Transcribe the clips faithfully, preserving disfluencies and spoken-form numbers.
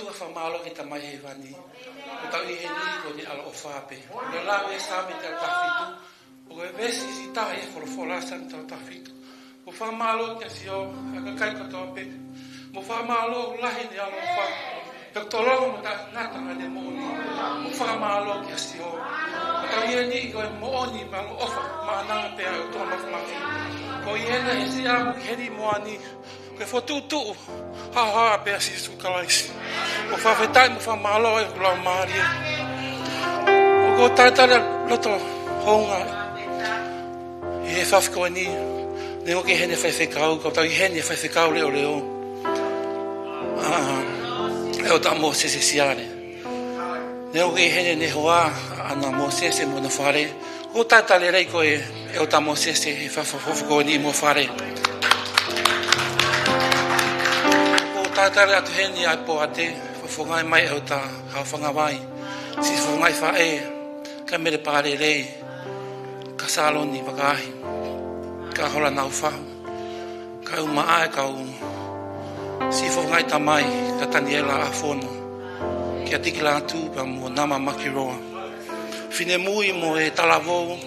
ʻOtua, fakamālō ki he Tamai Hēvani. Ko ʻetau ʻi heni ko ʻene ʻaloʻofa pē. Ko e lau ʻa e Saame teau taha fitu, ʻoku ʻi ai e veesi ʻe taha ʻi he folofola, Saame teau taha fitu. Mou fakamālō kia Sihova, ʻa e kakai kotoa pē. Mou fakamālō, lahi ʻene ʻaloʻofa, pea tolonga mo taʻengata ʻene moʻoni. Mou fakamālō kia Sihova. Ko ʻetau ʻi heni ko e moʻoni mo e ʻaloʻofa maʻananga pē ʻa e ʻOtua Māfimafi. Ko e ʻi heni ʻi he siʻa mo e heni moani, ko e fokotuʻutuʻu haohaoa pē ʻa Sīsū Kalaisi. Mou fakafetaʻi mo fakamālō ʻi hoku laumālie. ʻOku ou talitali ʻa e loto houngaʻia ʻi he efiafi ko eni. Neongo ʻoku ʻi heni e faifekau, ka ʻoku tau ʻi heni e faifekau leʻoleʻo, ʻa e ʻEletā Mōsese Siale. Neongo ʻoku ʻi heni ʻene hoa ʻa ʻAna Mōsese mo hona fale. ʻOku ou talitali lelei koe ʻEletā Mōsese he efiafi ko eni mo e fale. ʻOku ou talitali atu heni ʻa e poate, fakafofongaʻi mai ʻEletā Haofangavai, Siʻi Fofongaʻi Faʻē, Kaimele Pālelei, Kasaloni Vakaahi, Kahola Naufahu, kae ʻumaʻā e kau Siʻi Fofongaʻi Tamai, ka Taniela ʻAfono, kia Tiki Lātū pea mo Nama Makiloa, Finemui mo e talavou,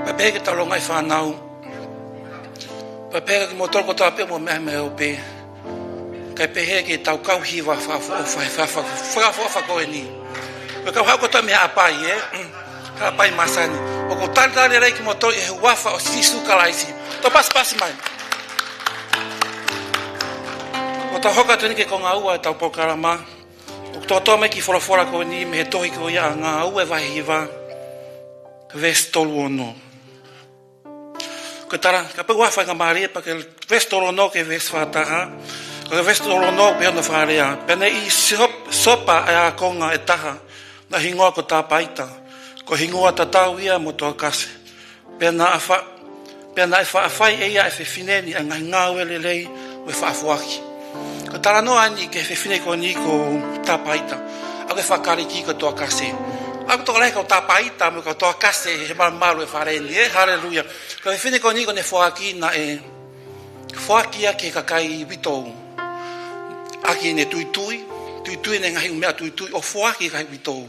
pea pehē ki he Talongaʻi Fānau, pea pehē ki he motuʻa kotoa pē mo e meʻa mai ʻo pē. Kae pehē ki heʻetau kau hiva fakaʻofoʻofa, fakaʻofoʻofa ko eni. Ko e kau haʻu kotoa mei Haʻapai, ē? Haʻapai Masani. ʻOku ou talitali lelei kimoutolu ʻi he huafa ʻo Sīsū Kalaisi. Tau pasipasi mai. ʻOku tau hoko atu eni ki he konga ua ʻetau polokalama. ʻOku toʻotoʻo mai e kiʻi folofola ko eni mei he tohi ko ia ʻa Ngāue vahe hiva, veesi tolu ono. Ko e tala, kapau ʻe fai faingamālie pea ko e veesi tolu ono ki he veesi fā taha. Ko e veesi tolu ono pea ʻoku pehē hono fakalea: Pea naʻe ʻi Sop-, Sopa ʻa e ākonga ʻe taha, naʻe hingoa ko Tapaita, ko e hingoa tatau ia mo Toakase. Pea naʻe fa-, pea naʻe faʻa fai ʻe ia ʻe he fefine ni ʻa e ngaahi ngāue lelei mo e faʻa foaki. Ko e talanoa eni ki he fefine ko eni ko Tapaita. ʻA ia ko e fakaKalisi ko Toakase. ʻA ia ko e tokolahi ko Tapaita mo e ko Toakase he malumalu ʻo e fale ni, ē? Haleluia. Ko e fefine ko eni ko ʻene foaki naʻe foaki ia ki he kakai uitou. ʻAki ʻene tuitui, tuitui ʻene ngaahi meʻa tuitui ʻo foaki ki he kakai uitou.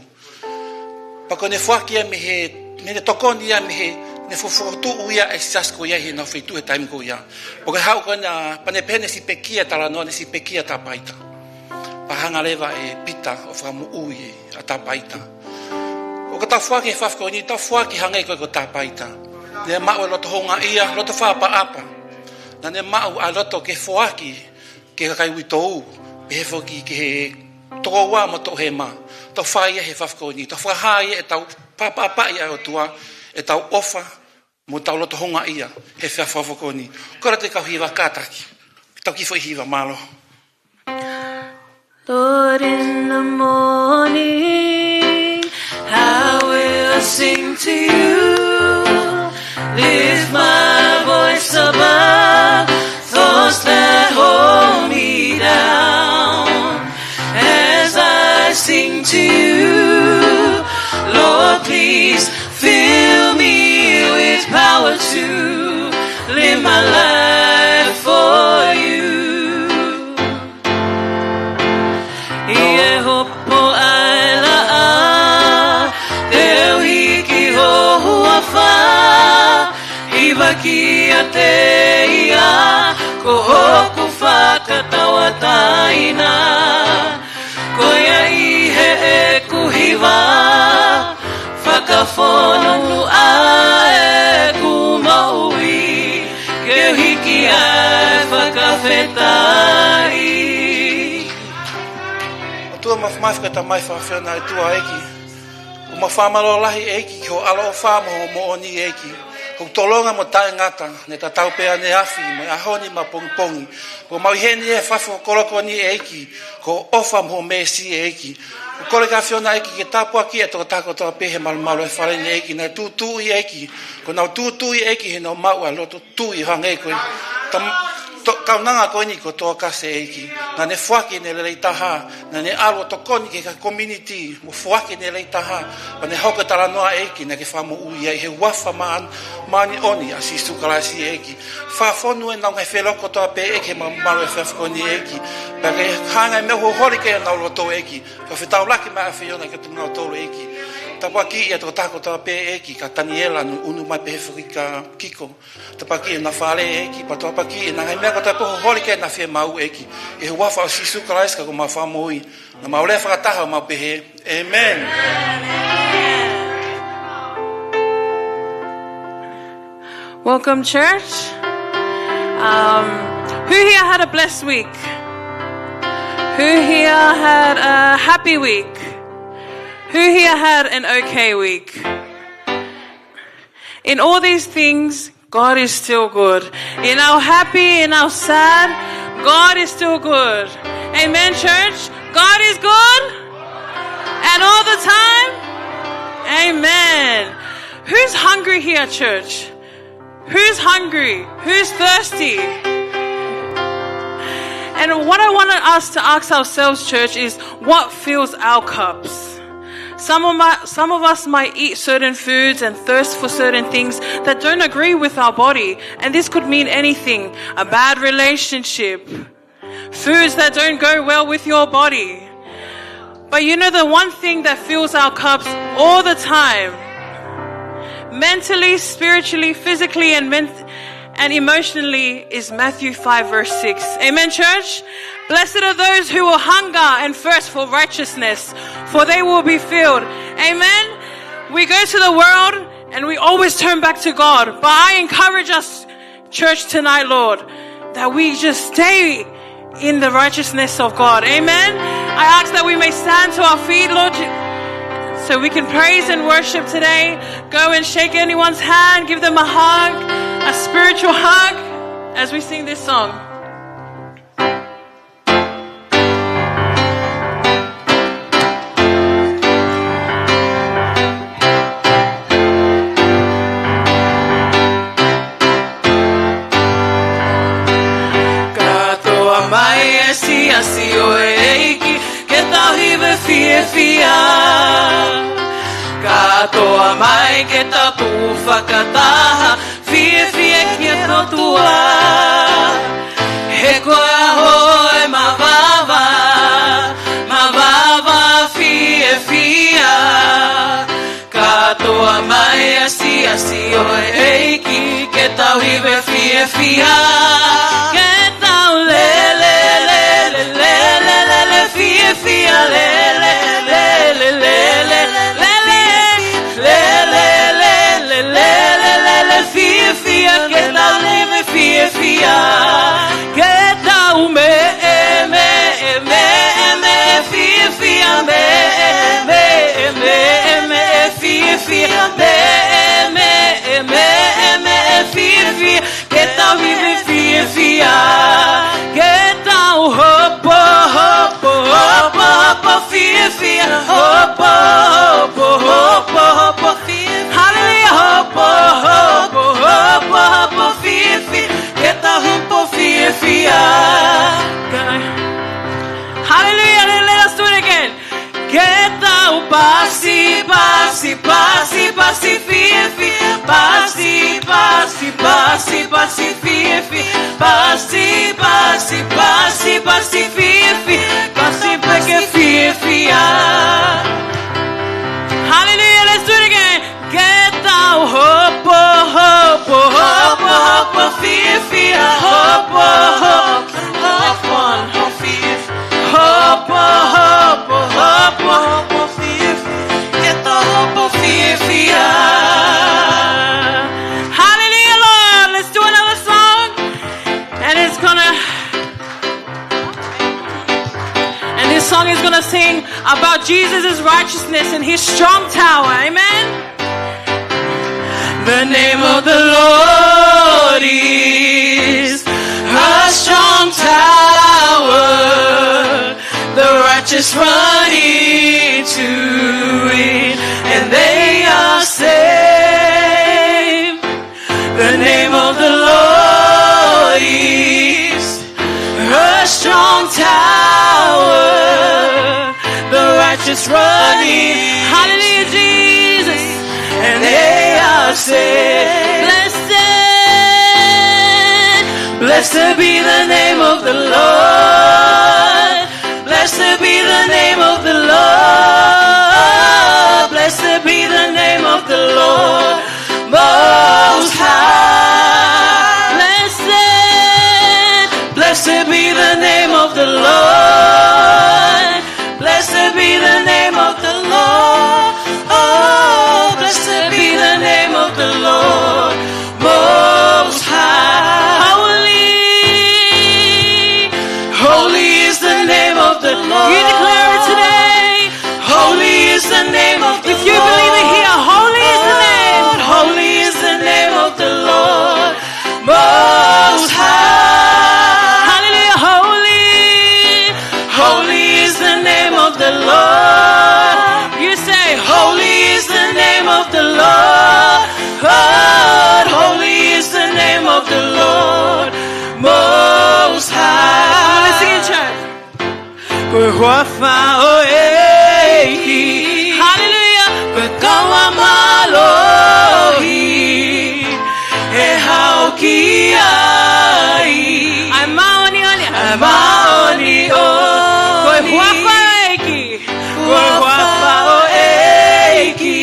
Pea ko ʻene foaki ia mei he, mei heʻene tokoni ia mei he, ʻene fokotuʻu ia e siasi ko ia ʻi heʻenau feituʻu he taimi ko ia. Pea ko e haʻu ko ena, pea ne pehē naʻe siʻi pekia, talanoa naʻe siʻi pekia Tapaita. Pea hanga leva ʻe Pita ʻo fakamoʻui ʻa Tapaita. ʻOku tau foaki he efiafi ko eni, tau foaki hangē ko e ko Tapaita. Naʻe maʻu e loto houngaʻia, loto fakaʻapaʻapa. Naʻa ne maʻu ʻa e loto ke foaki ki he kakai uitou, pehē foki ki he tokoua mo e toʻohema. Tau fai ia he efiafi ko eni, tau fakahā ia ʻetau fakaʻapaʻapaʻi ʻa e ʻOtua, ʻetau ʻofa mo ʻetau loto houngaʻia he efiafi ko eni. Kole atu e kau hiva kātaki, tau kiʻi foʻi hiva, mālō. Lord, in the morning, I will sing to you. Lift my voice above thoughts that hold me down. As I sing to you, Lord, please fill me with power to live my life for you. ʻI he hopo ʻa e laʻā, te u hiki ho huafa, hiva kiate ia, ko hoku fakatauʻatāina. Ko ia ʻi heʻeku hiva, fakafonu ʻa ʻeku moʻui, ke u hiki ʻa e fakafetaʻi. ʻOtua Māfimafi, ko e Tamai Fakafiefia ʻa e ʻOtua ʻEiki. ʻOku mau fakamālō lahi ʻEiki, ki hoʻo ʻaloʻofa mo hoʻo moʻoni ʻEiki. Hoʻo tolonga mo taʻengata, ne tatau pē ʻaneafi mo e ʻaho ni mo ʻapongipongi. ʻOku mau ʻi heni he efiafi foʻou ko eni ʻEiki, ko hoʻo ʻofa mo hoʻo meesi ʻEiki. ʻOku kole ki he ʻAfiona ʻEiki ke tāpuakiʻi e tokotaha kotoa pē he malumalu ʻo e fale ni ʻEiki, naʻe tūtuuʻi ʻEiki. Ko ʻenau tūtuuʻi ʻEiki, he naʻa nau maʻu ʻa e loto tui ʻo hangē ko e Tam-, to-, Kaunanga ko eni ko Toakase ʻEiki. Naʻa ne foaki ʻene lelei taha, naʻa ne ʻalu ʻo tokoni ki he community, mo foaki ʻene lelei taha, pea ne hoko e talanoa ʻEiki, naʻa ke fakamoʻui ai he huafa māʻoniʻoni ʻa Sīsū Kalaisi ʻEiki. Fakafonu ʻenau ngaahi feʻiloaki kotoa pē ʻEiki, he malumalu e efiafi ko eni ʻEiki. Pea ke hanga e meʻa ʻoku holi ki heʻenau loto ʻEiki. Fakafetaulaki mai ʻa e ʻAfiona kiate kinautolu ʻEiki. Tāpuakiʻi ʻa e tokotaha kotoa pē ʻEiki, ka Taniela, ʻunu mai pē he foki ka Kiko. Tāpuakiʻi ʻenau fale ʻEiki, pea tāpuakiʻi ʻenau ngaahi meʻa kotoa pē ʻoku holi ki heʻenau fiemaʻu ʻEiki. ʻI he huafa ʻo Sīsū Kalaisi ko homau Fakamoʻui. Naʻa mau lea fakataha ʻo mau pehē, ʻĒmeni. Welcome, church. Um, who here had a blessed week? Who here had a happy week? Who here had an okay week? In all these things, God is still good. In our happy, in our sad, God is still good. Amen, church? God is good. And all the time. Amen. Who's hungry here, church? Who's hungry? Who's thirsty? And what I want us to ask ourselves, church, is what fills our cups? Some of, my, some of us might eat certain foods and thirst for certain things that don't agree with our body. And this could mean anything. A bad relationship. Foods that don't go well with your body. But you know the one thing that fills our cups all the time, mentally, spiritually, physically, and ment- and emotionally is Matthew five verse six. Amen, church? Blessed are those who will hunger and thirst for righteousness, for they will be filled. Amen? We go to the world and we always turn back to God. But I encourage us, church, tonight, Lord, that we just stay in the righteousness of God. Amen? I ask that we may stand to our feet, Lord, so we can praise and worship today. Go and shake anyone's hand, give them a hug, a spiritual hug, as we sing this song. Kātoa mai e siasi ʻo e ʻEiki, ke tau hiva fiefia. Kātoa mai ke tau tuʻu fakataha, fiefia ki he ʻOtua. He ko e ʻaho ʻe mavava, mavava fiefia. Kātoa mai e siasi ʻo e ʻEiki, ke tau hiva fiefia. Ke tau lele, lele, lele, lele, fiefia, lele, lele, lele, lele, lele, lele, lele, lele, lele, fiefia, ke tau lele, fiefia. Ke tau meʻe, meʻe, meʻe, meʻe, fiefia, meʻe, meʻe, meʻe, meʻe, fiefia, meʻe, meʻe, meʻe, meʻe, fiefia, ke tau hiva fiefia. Ke tau hopo, hopo, hopo, hopo, fiefia, hopo, hopo, hopo, hopo, fiefia. Haleluia, hopo, hopo, hopo, hopo, fiefia, ke tau hopo fiefia. Haleluia, let, let us do it again. Ke tau pasi, pasi, pasi, pasi fiefia, pasi, pasi, pasi, pasi fiefia, pasi, pasi, pasi, pasi fiefia, pasi pē ke fiefia. Hallelujah, let's do it again. Ke tau hopo, hopo, hopo, hopo, fiefia, hopo, hopo, hopo, hopo, fiefia, hopo, hopo, hopo, hopo, fiefia, ke tau hopo fiefia. Hallelujah, Lord. Let's do another song. And it's gonna And this song is gonna sing about Jesus' righteousness and his strong tower. Amen? The name of the Lord is a strong tower. The righteous run into it and they are saved. The name of the Lord is power, the righteous run in. Hallelujah, Jesus. And they are saved. Blessed, blessed be the name of the Lord. Blessed be the name of the Lord. Blessed be the name of the Lord Most High. Blessed, blessed be the name of the Lord. Blessed be the name of the Lord. Oh, blessed be the name of the Lord Most High. Holy, holy is the name of the Lord. You declare it today. Holy is the name of the Lord. If you believe it here, holy is the name. Holy is the name of the Lord Most High. Hallelujah. Holy, holy is the name of the Lord. You say, holy is the name of the Lord. Holy is the name of the Lord Most High. Come on, let's sing in church. Ko e huafa ʻo e ʻEiki. Hallelujah. Ko e koloa mālohi ʻe haʻu ki ai ʻa e māʻoniʻoni, ʻa e māʻoniʻoni. Ko e huafa ʻo e ʻEiki. Ko e huafa ʻo e ʻEiki.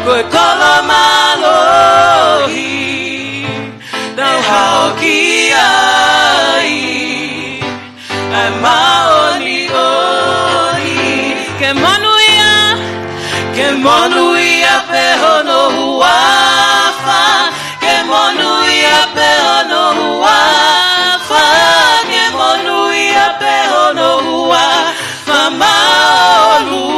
Ko e koloa mālohi ʻe haʻu ki ai ʻa e māʻoniʻoni. Ke monūʻia, ke monūʻia pē hono huafa. Ke monūʻia pē hono huafa. Ke monūʻia pē hono huafa māʻolunga.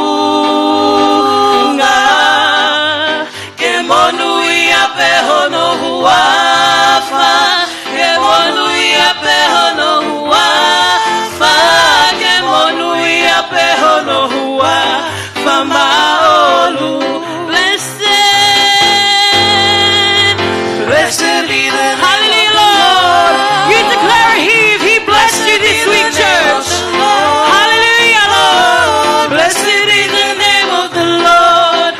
Ke monūʻia pē hono huafa. Ke monūʻia pē hono huafa. Ke monūʻia pē hono huafa māʻolunga. Blessed, blessed be the name of the Lord. Hallelujah, Lord. You declare it. He, he blessed you this week, church. Hallelujah, Lord. Blessed be the name of the Lord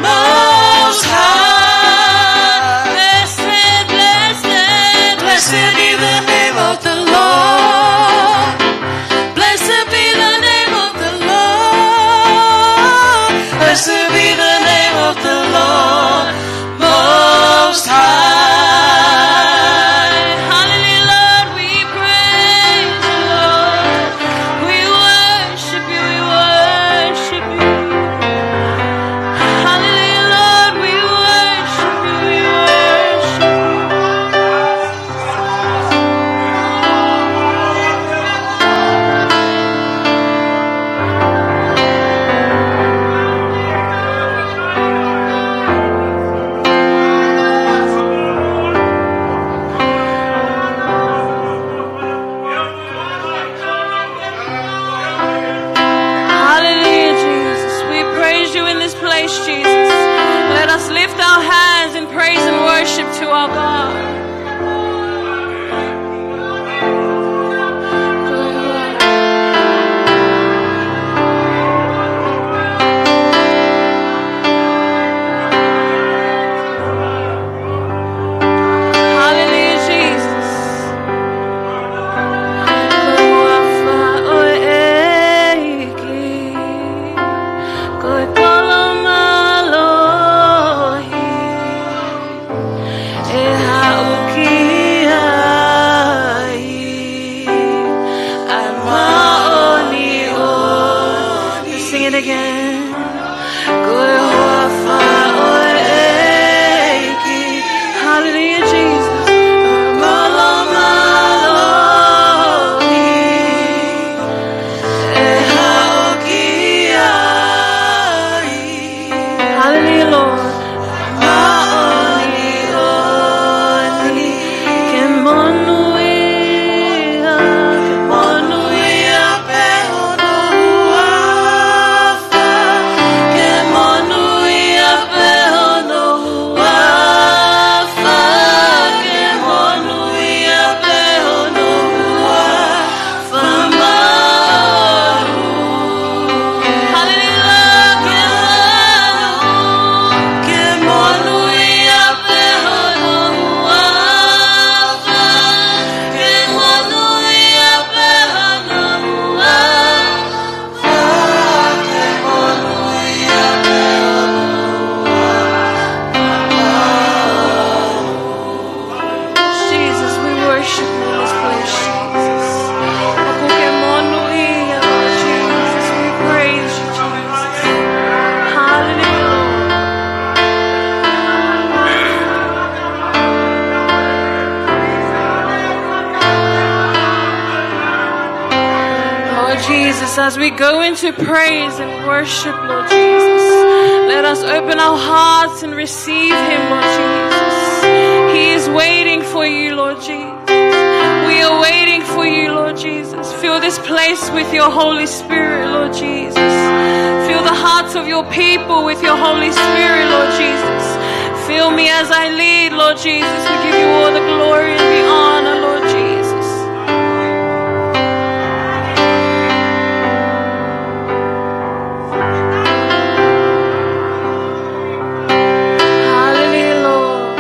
Most High. Blessed, blessed, blessed be the name of the Lord. Blessed be the name of the Lord. Blessed be the name of the Lord Most High. Hallelujah, Lord, we praise you, Lord. We worship you, we worship you. Hallelujah, Lord, we worship you, we worship you. Hallelujah, Jesus. We praise you in this place, Jesus. Let us lift our hands in praise and worship to our God. Hallelujah, Jesus. Ko e huafa ʻo e ʻEiki, ko e koloa mālohi ʻe haʻu ki ai ʻa e māʻoniʻoni. Sing it again. Ko e huafa ʻo e ʻEiki. Hallelujah, Jesus. Koloa mālohi ʻe haʻu ki ai. Hallelujah, Lord. Māʻoniʻoni. Ke monūʻia, ke monūʻia pē hono huafa. Jesus, as we go into praise and worship, Lord Jesus, let us open our hearts and receive him, Lord Jesus. He is waiting for you, Lord Jesus. We are waiting for you, Lord Jesus. Fill this place with your Holy Spirit, Lord Jesus. Fill the hearts of your people with your Holy Spirit, Lord Jesus. Fill me as I lead, Lord Jesus. We give you all the glory and the honor, Lord Jesus. Hallelujah, Lord.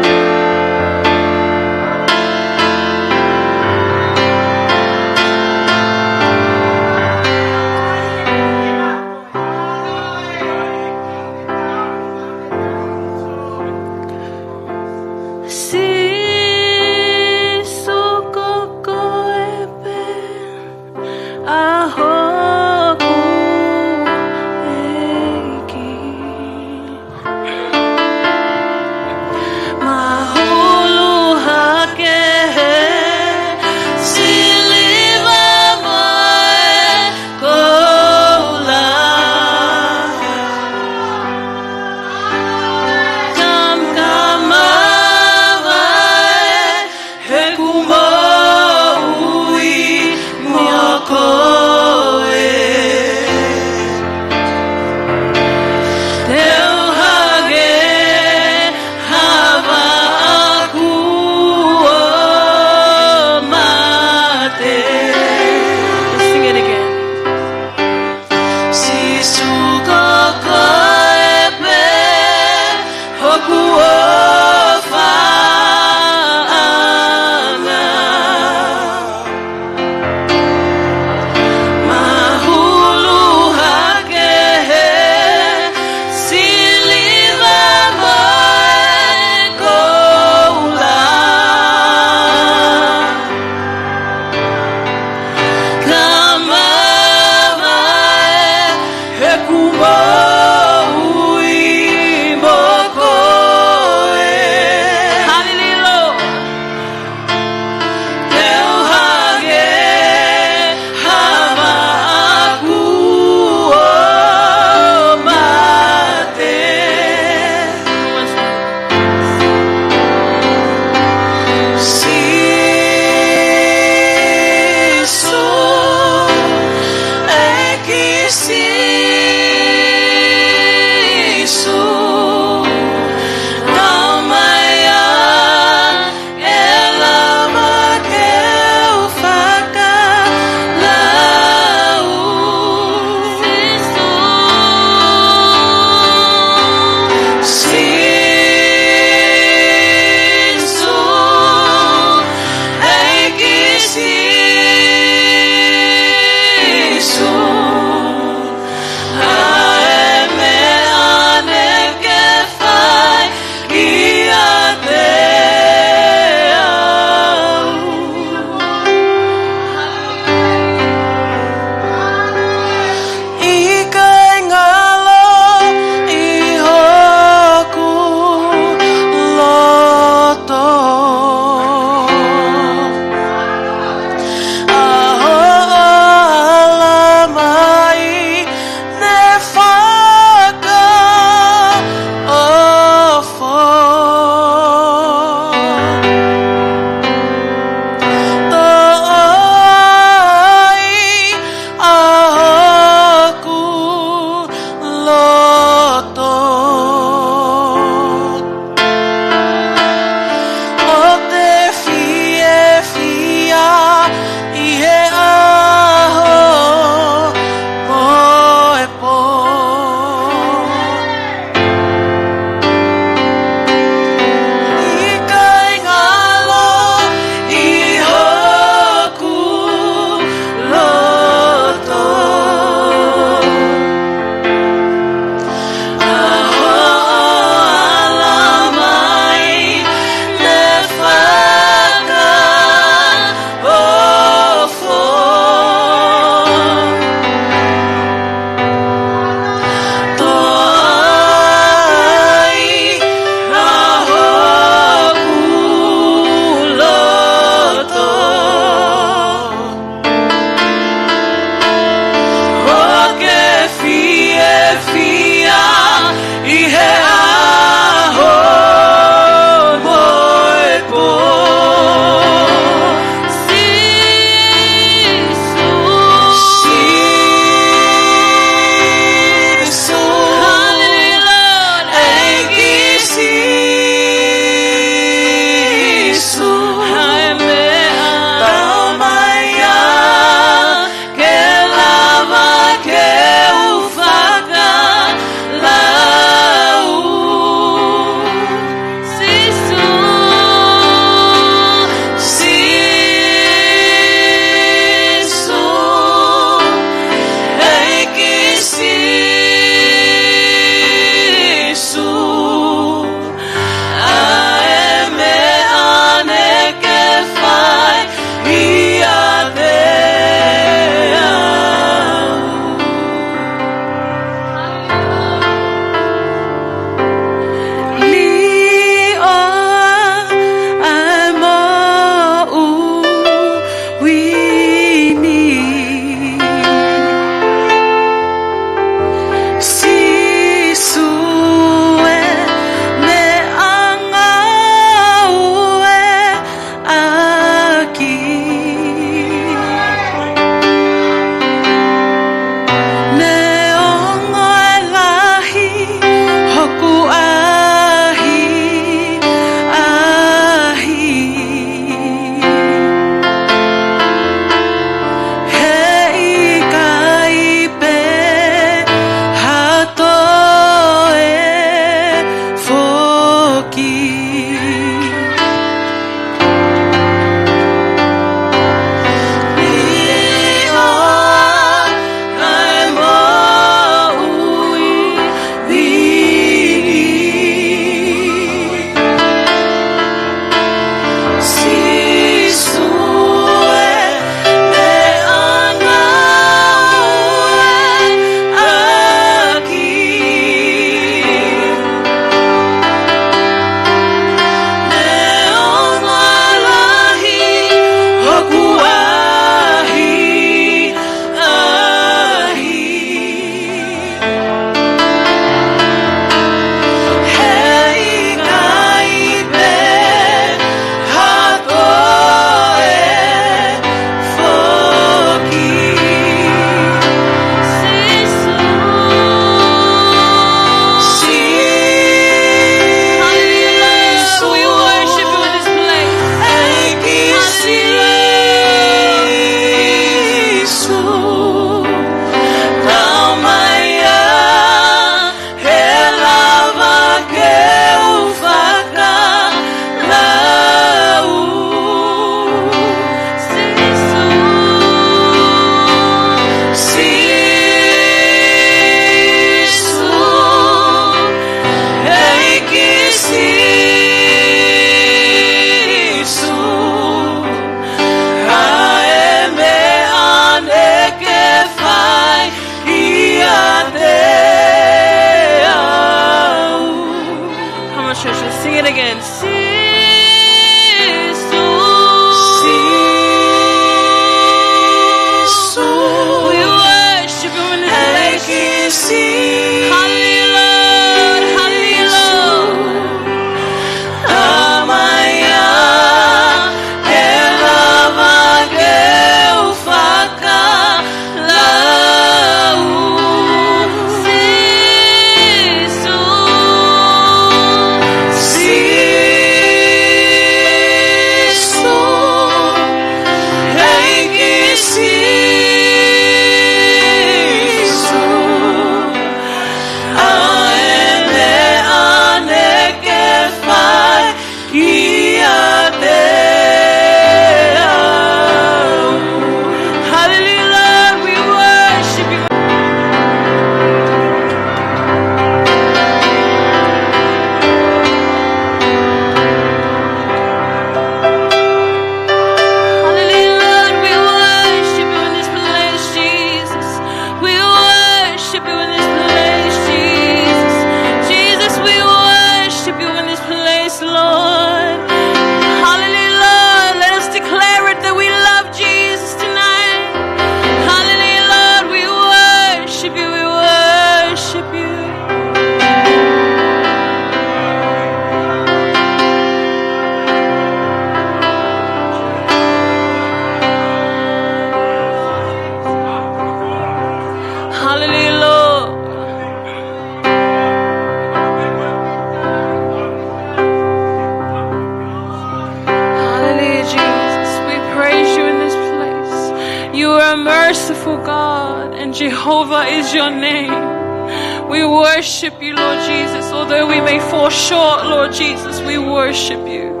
a merciful God, and Jehovah is your name. We worship you, Lord Jesus. Although we may fall short, Lord Jesus, we worship you.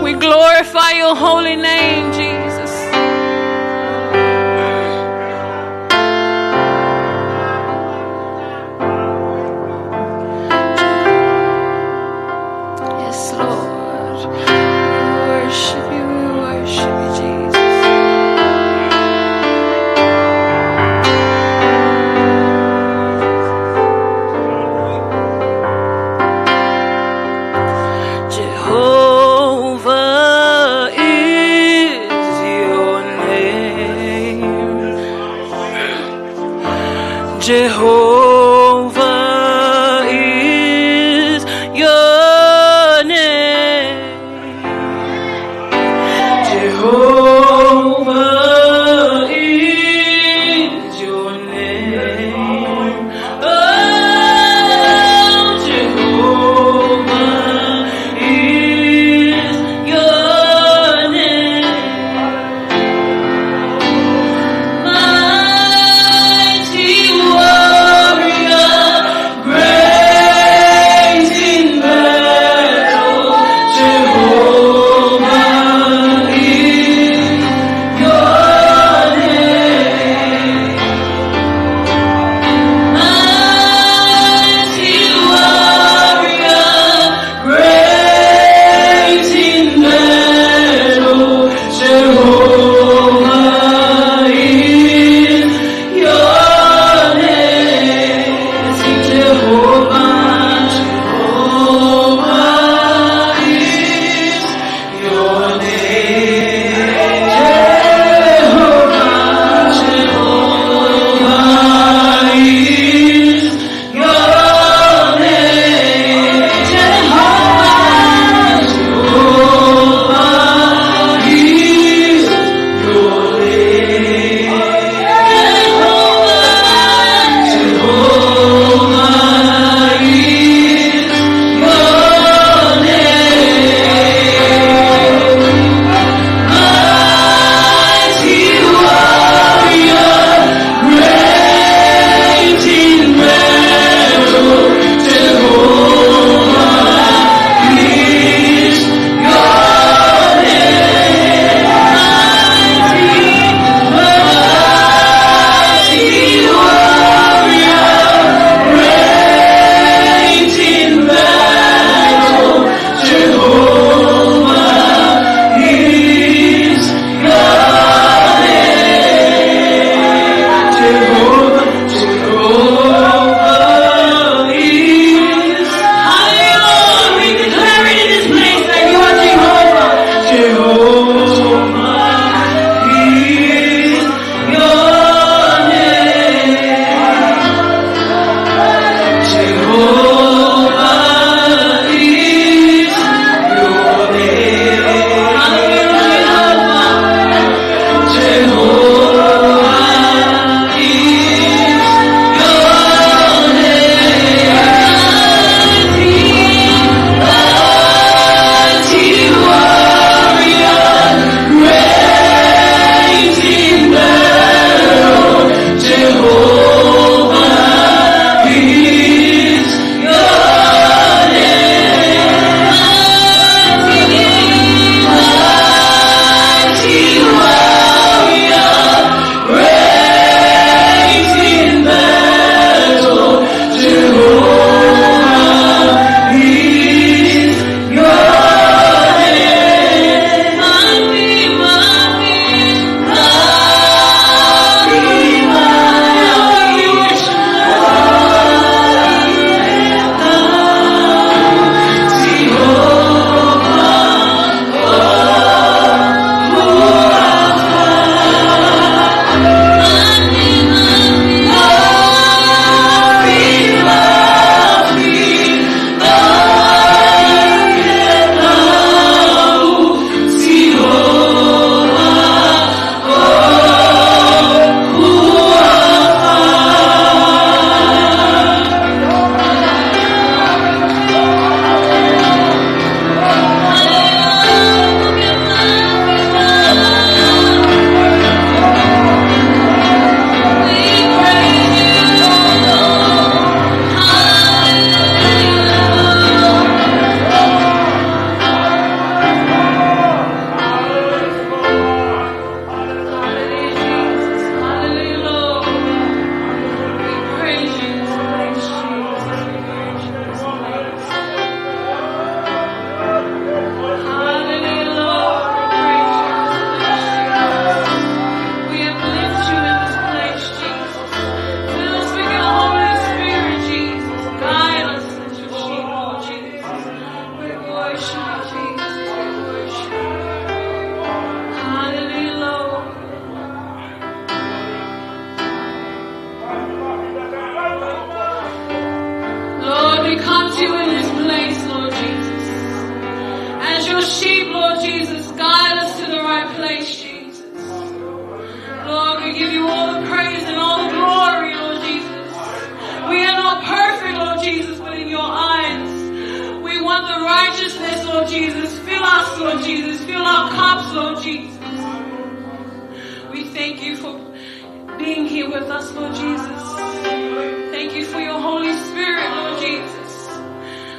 We glorify your holy name, Jesus. Yes, Lord. We worship you, we worship you, Jesus. Jehovah is your name. Jehovah is your name. Jehovah is your name. Oh, Jehovah is your name. Mighty warrior, Lord Jesus. We thank you for being here with us, Lord Jesus. Thank you for your Holy Spirit, Lord Jesus.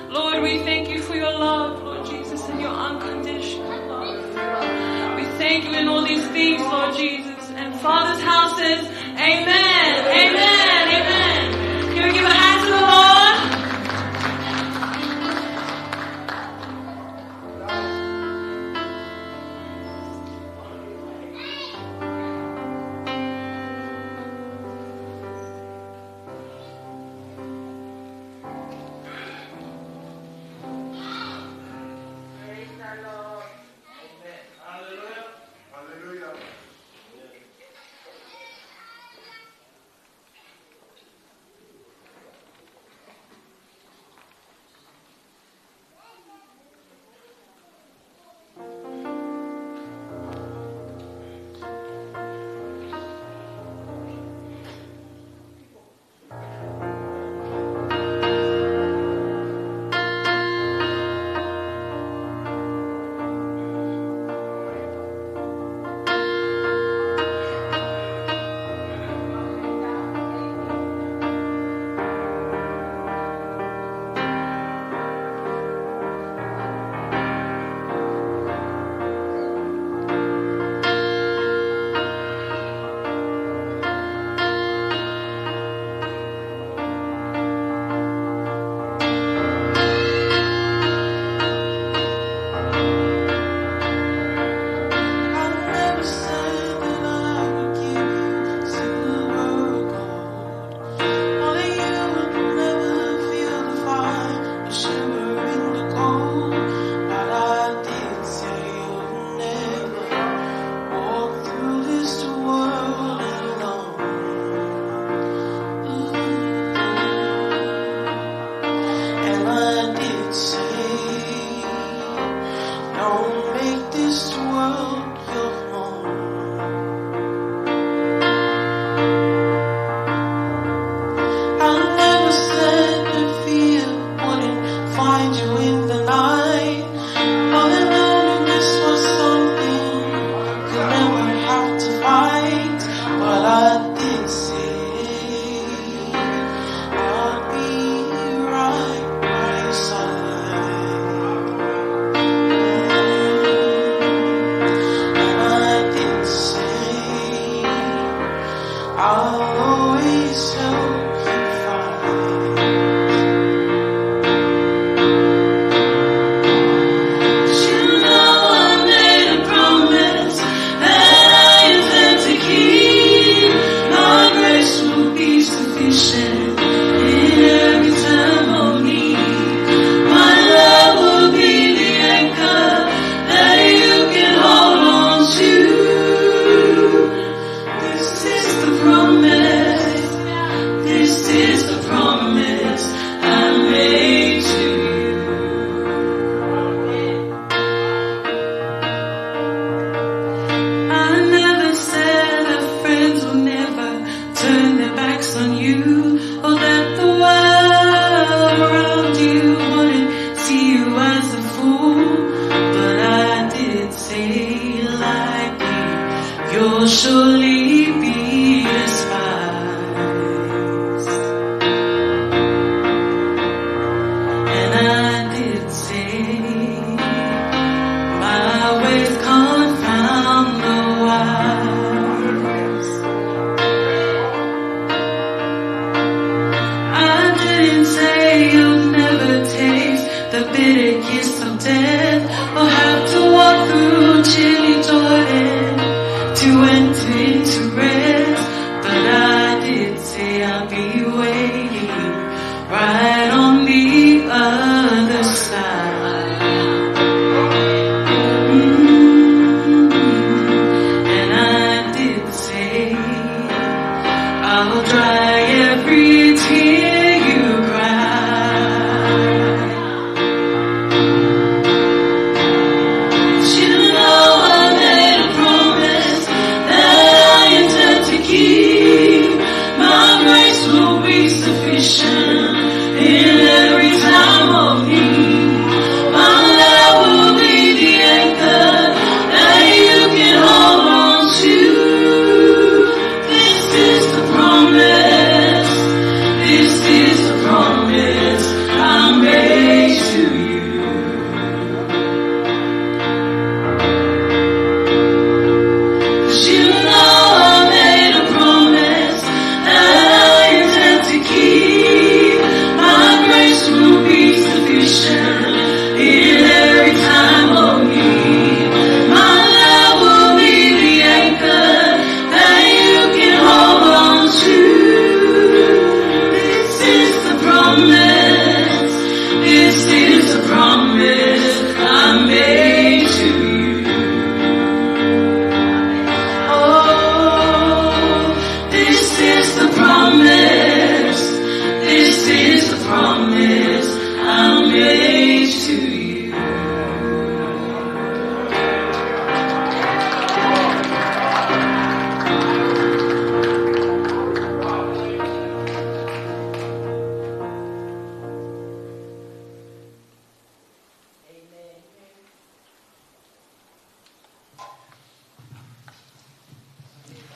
Lord, we thank you for your love, Lord Jesus, and your unconditional love. We thank you in all these things, Lord Jesus. And Father's house says, "Amen, amen, amen." Can we give a hand to the Lord? Praise the Lord. Amen. Hallelujah. Hallelujah. I never said that I would give you silver or gold, or that you would never feel the fire or shimmer in the cold. But I did say you'll never walk through this world alone. Ooh. And I did say, don't make this world your home. I never said that fear wouldn't find you in the night, or that loneliness was something you never have to fight. But I did say, I'll be right by your side. And I did say, I'll always help you fight. You know I made a promise that I intend to keep. My grace will be sufficient in every time of need. My love will be the anchor that you can hold on to. This is the promise. This is the promise I made to you. I never said that friends will never turn their backs on you, or that the world around you wouldn't see you as a fool. But I did say, like me, you'll surely be despised. And I did say, my ways confound the wise. I didn't say you'll never taste the bitter kiss of death, or have to walk through chilly Jordan to enter into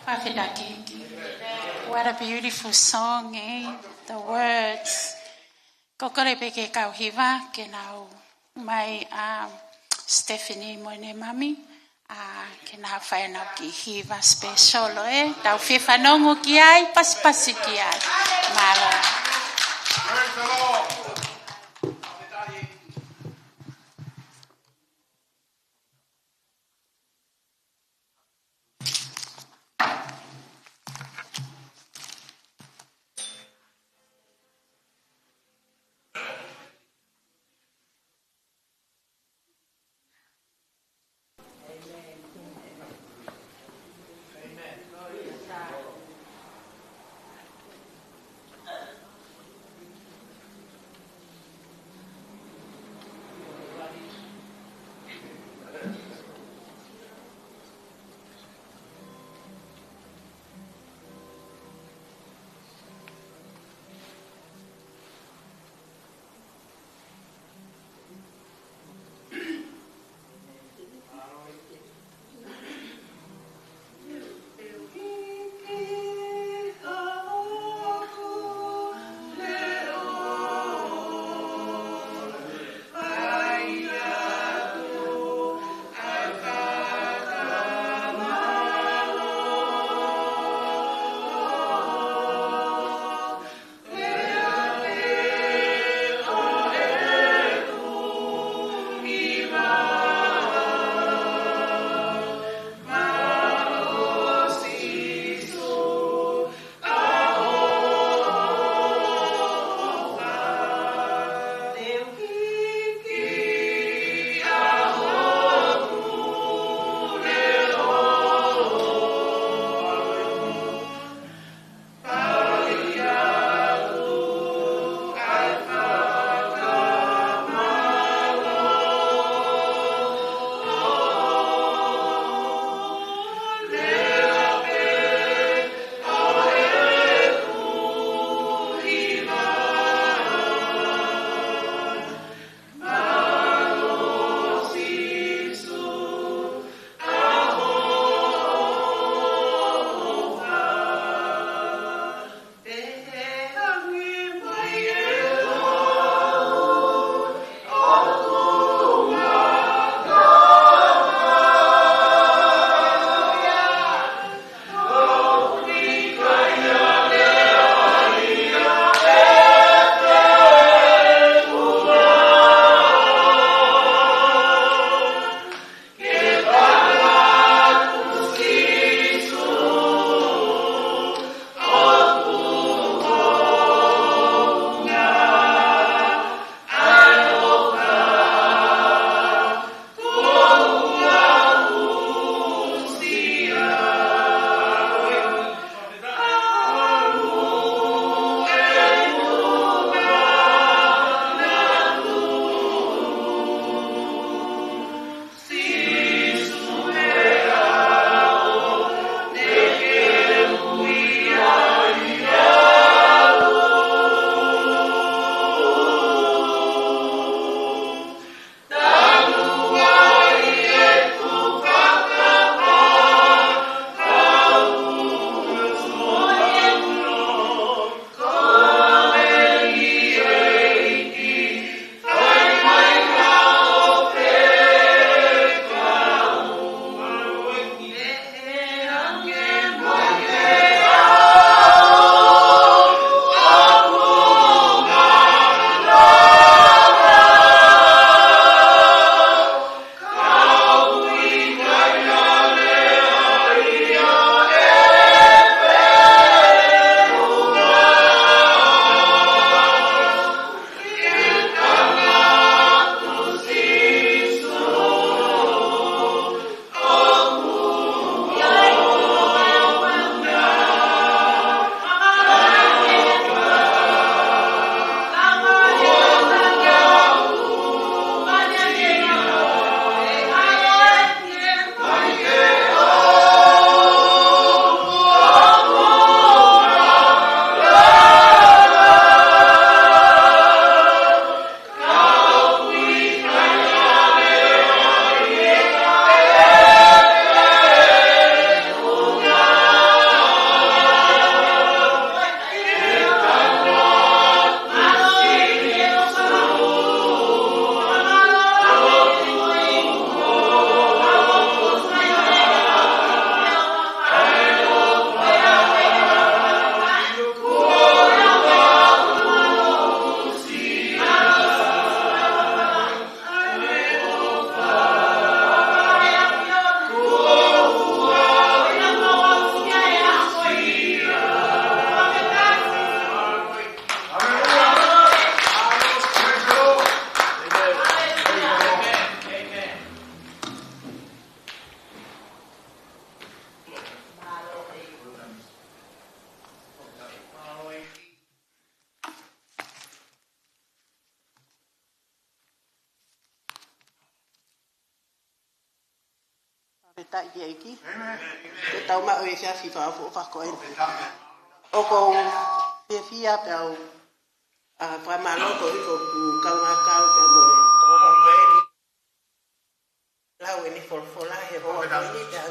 Fakafetaʻi. What a beautiful song, eh? The words. Ko e kole pē ki he kau hiva ke nau ʻomai ʻa Stephanie mo ʻene mami, ʻa ke nau fai ʻenau kiʻi hiva special, eh? Tau fie fanongo ki ai, pasipasi ki ai. Mālō. Praise the Lord. Taʻi ki he ʻEiki. Ke tau maʻu e efiafi fakaʻofoʻofa ko eni. ʻOku ou fiefia pea u, ʻa, fakamālō koeʻuhi ko ʻeku kaungā kau pea mo e ʻofa ko eni. Lau eni folofola he houa ko eni pea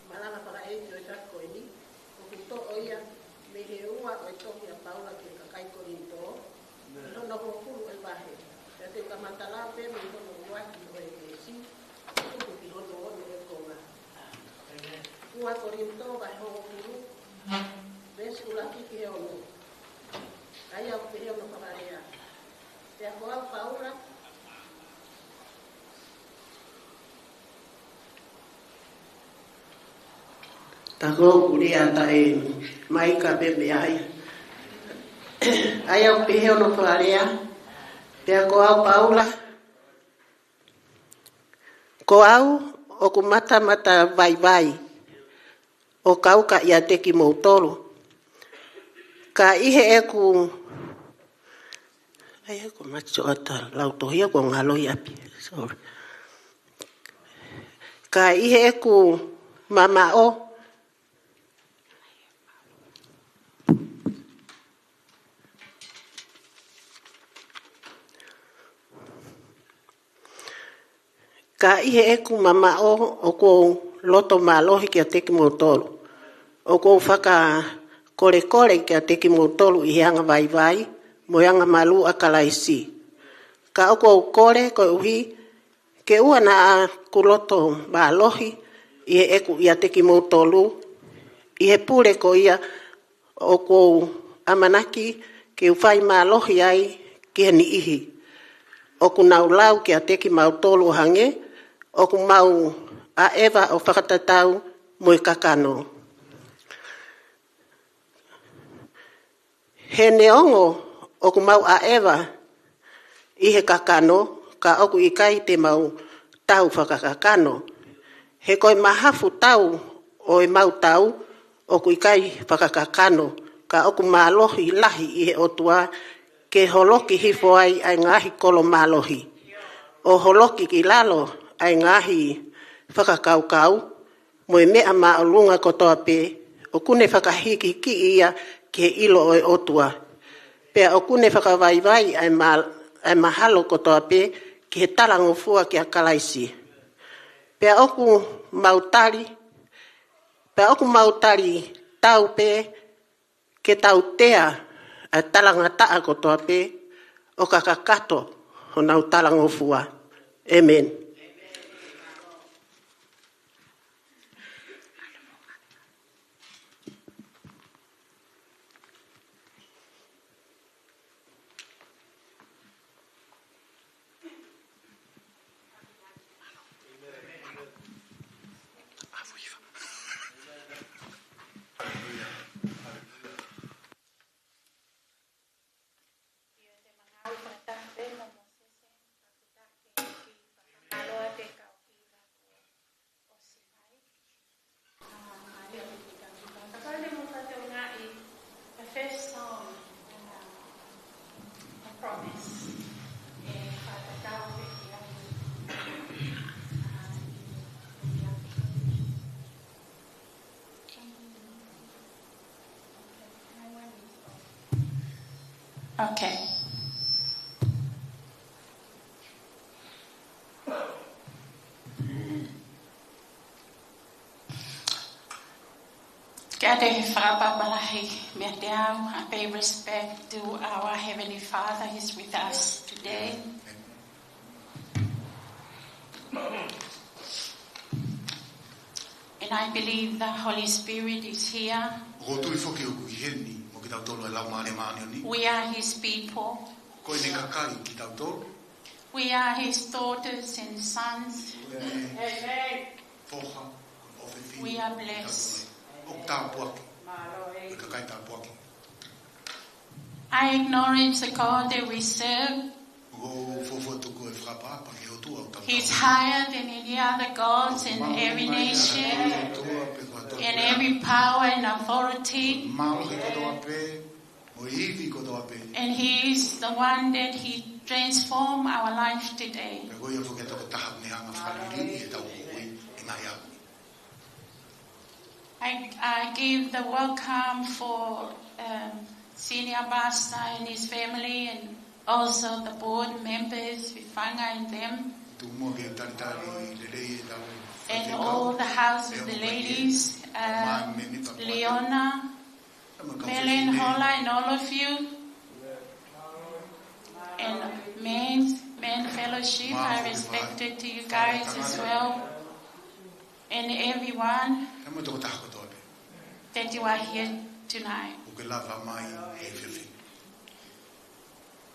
Malanga fakaʻeiki ʻo e efiafi ko eni, ʻoku toʻo ia mei he ua ʻo e tohi ʻa Paula ki he kakai Kolinitō, ʻi hono hongofulu ʻo e vahe. Pea te u kamata lau pē mei hono ua ki he veesi, ʻo tuku ki hono ono ʻo e konga. Ua Kolinitō vahe hongofulu, veesi ʻuluaki ki he ono. ʻA ia ʻoku pehē hono fakalea. Pea ko au Paula. Tako kulia tae mai ka pepe ai. ʻA ia ʻoku pehē hono fakalea. Pea ko au Paula. Ko au ʻoku matamata vaivai ʻo kau ka ʻiate kimoutolu. Ka ʻi heʻeku, ʻai ʻeku mati ʻo ʻata lautohi ʻoku ngalo ʻi ʻapi. Sorry. Ka ʻi heʻeku mamaʻo, ka ʻi heʻeku mamaʻo ʻoku ou loto mālohi kiate kimoutolu. ʻOku ou fakakolekole kiate kimoutolu ʻi he anga vaivai, mo e anga malū ʻa Kalaisi. Ka ʻoku ou kole koeʻuhi, ke ʻoua naʻa ku loto mālohi ʻi heʻeku ʻiate kimoutolu, ʻi he pule ko ia ʻoku ou ʻamanaki ke u fai mālohi ai ki he niʻihi. ʻOku nau lau kiate kimautolu ʻo hangē ʻoku mau ʻaʻeva ʻo fakatatau mo e kakano. He neongo ʻoku mau ʻaʻeva ʻi he kakano, ka ʻoku ʻikai te mau tau fakakakano. He ko e mahafu tau ʻo e mau tau ʻoku ʻikai fakakakano, ka ʻoku mālohi lahi ʻi he ʻOtua ke holoki hifo ai ʻa e ngaahi kolo mālohi, ʻo holoki ki lalo ʻa e ngaahi fakakaukau, mo e meʻa māʻolunga kotoa pē, ʻoku ne fakahikihikiʻi ia ki he ʻilo ʻo e ʻOtua. Pea ʻoku ne fakavaivai ʻa e ma-, ʻa e mahalo kotoa pē ki he talangofua kia Kalaisi. Pea ʻoku mau tali, pea ʻoku mau tali tau pē ke tautea ʻa e talangataʻa kotoa pē ʻo ka kakato honau talangofua. ʻĒmeni. Okay. Kiate he fakapapalahi mea te au, I pay respect to our Heavenly Father, he's with us today. And I believe the Holy Spirit is here. ʻOku ou tui foki ʻoku ʻi heni mo kitautolu ʻa e Laumālie Māʻoniʻoni. We are his people. Ko ʻene kakai kitautolu. We are his daughters and sons. Ko ʻene foha mo We are blessed. ʻOku tāpuaki. Ko e kakai tāpuaki. I acknowledge the God that we serve. ʻOku ou fofotuku e fakaʻapaʻapa ki he ʻOtua ʻoku tau He's higher than any other gods in every nation, in every power and authority. Mālohi kotoa pē, mo e ivi kotoa pē. And he is the one that he transform our life today. Pea ko ia foki e tokotaha ne hanga fakaliliuʻi ʻetau moʻui ʻi he ngaahi ʻaho ni. I, I give the welcome for, um, Senior Pastor and his family and also the board members, Vifanga and them. Tuku muʻa ke talitali lelei ʻetau faifekau. And all the House of the Ladies, uh, Leona, Melen, Hola, and all of you. And men, men fellowship, I respected to you guys as well. And everyone that you are here tonight. ʻOku ke lava mai he efiafi ni.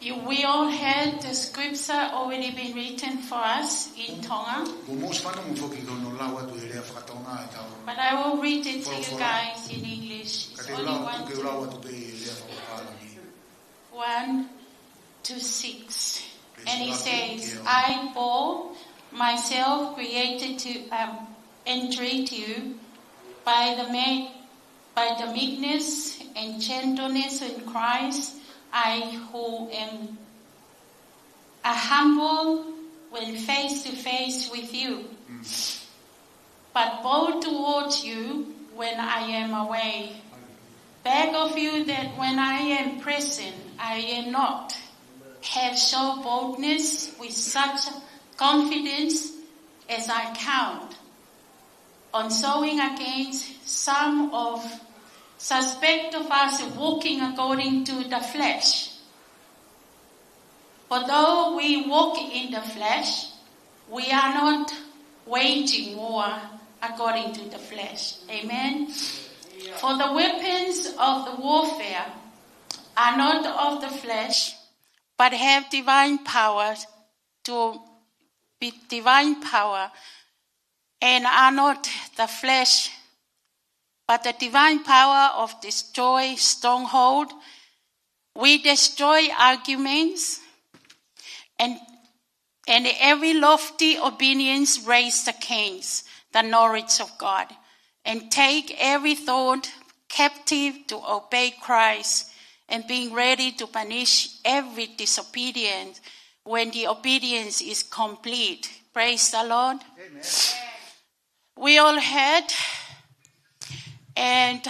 You, we all had the scripture already been written for us in Tonga. Kuo mou ʻosi fanongo foki ki hono lau atu he lea fakatonga ʻetau But I will read it to you guys in English. It's only one, two. Ka te u lau, ke u lau atu pē he lea fakapālangi. One to six. And he says, "I, Paul, myself created to, um, entreat you by the me-, by the meekness and gentleness in Christ, I who am a humble when face to face with you, but bold towards you when I am away. Beg of you that when I am present, I am not have show boldness with such confidence as I count on showing against some of suspect of us walking according to the flesh. For though we walk in the flesh, we are not waging war according to the flesh." Amen. For the weapons of the warfare are not of the flesh, but have divine power to be divine power, and are not the flesh, but the divine power of destroy stronghold. We destroy arguments and, and every lofty opinions raised against the knowledge of God, and take every thought captive to obey Christ, and being ready to punish every disobedience when the obedience is complete. Praise the Lord. Amen. We all heard, and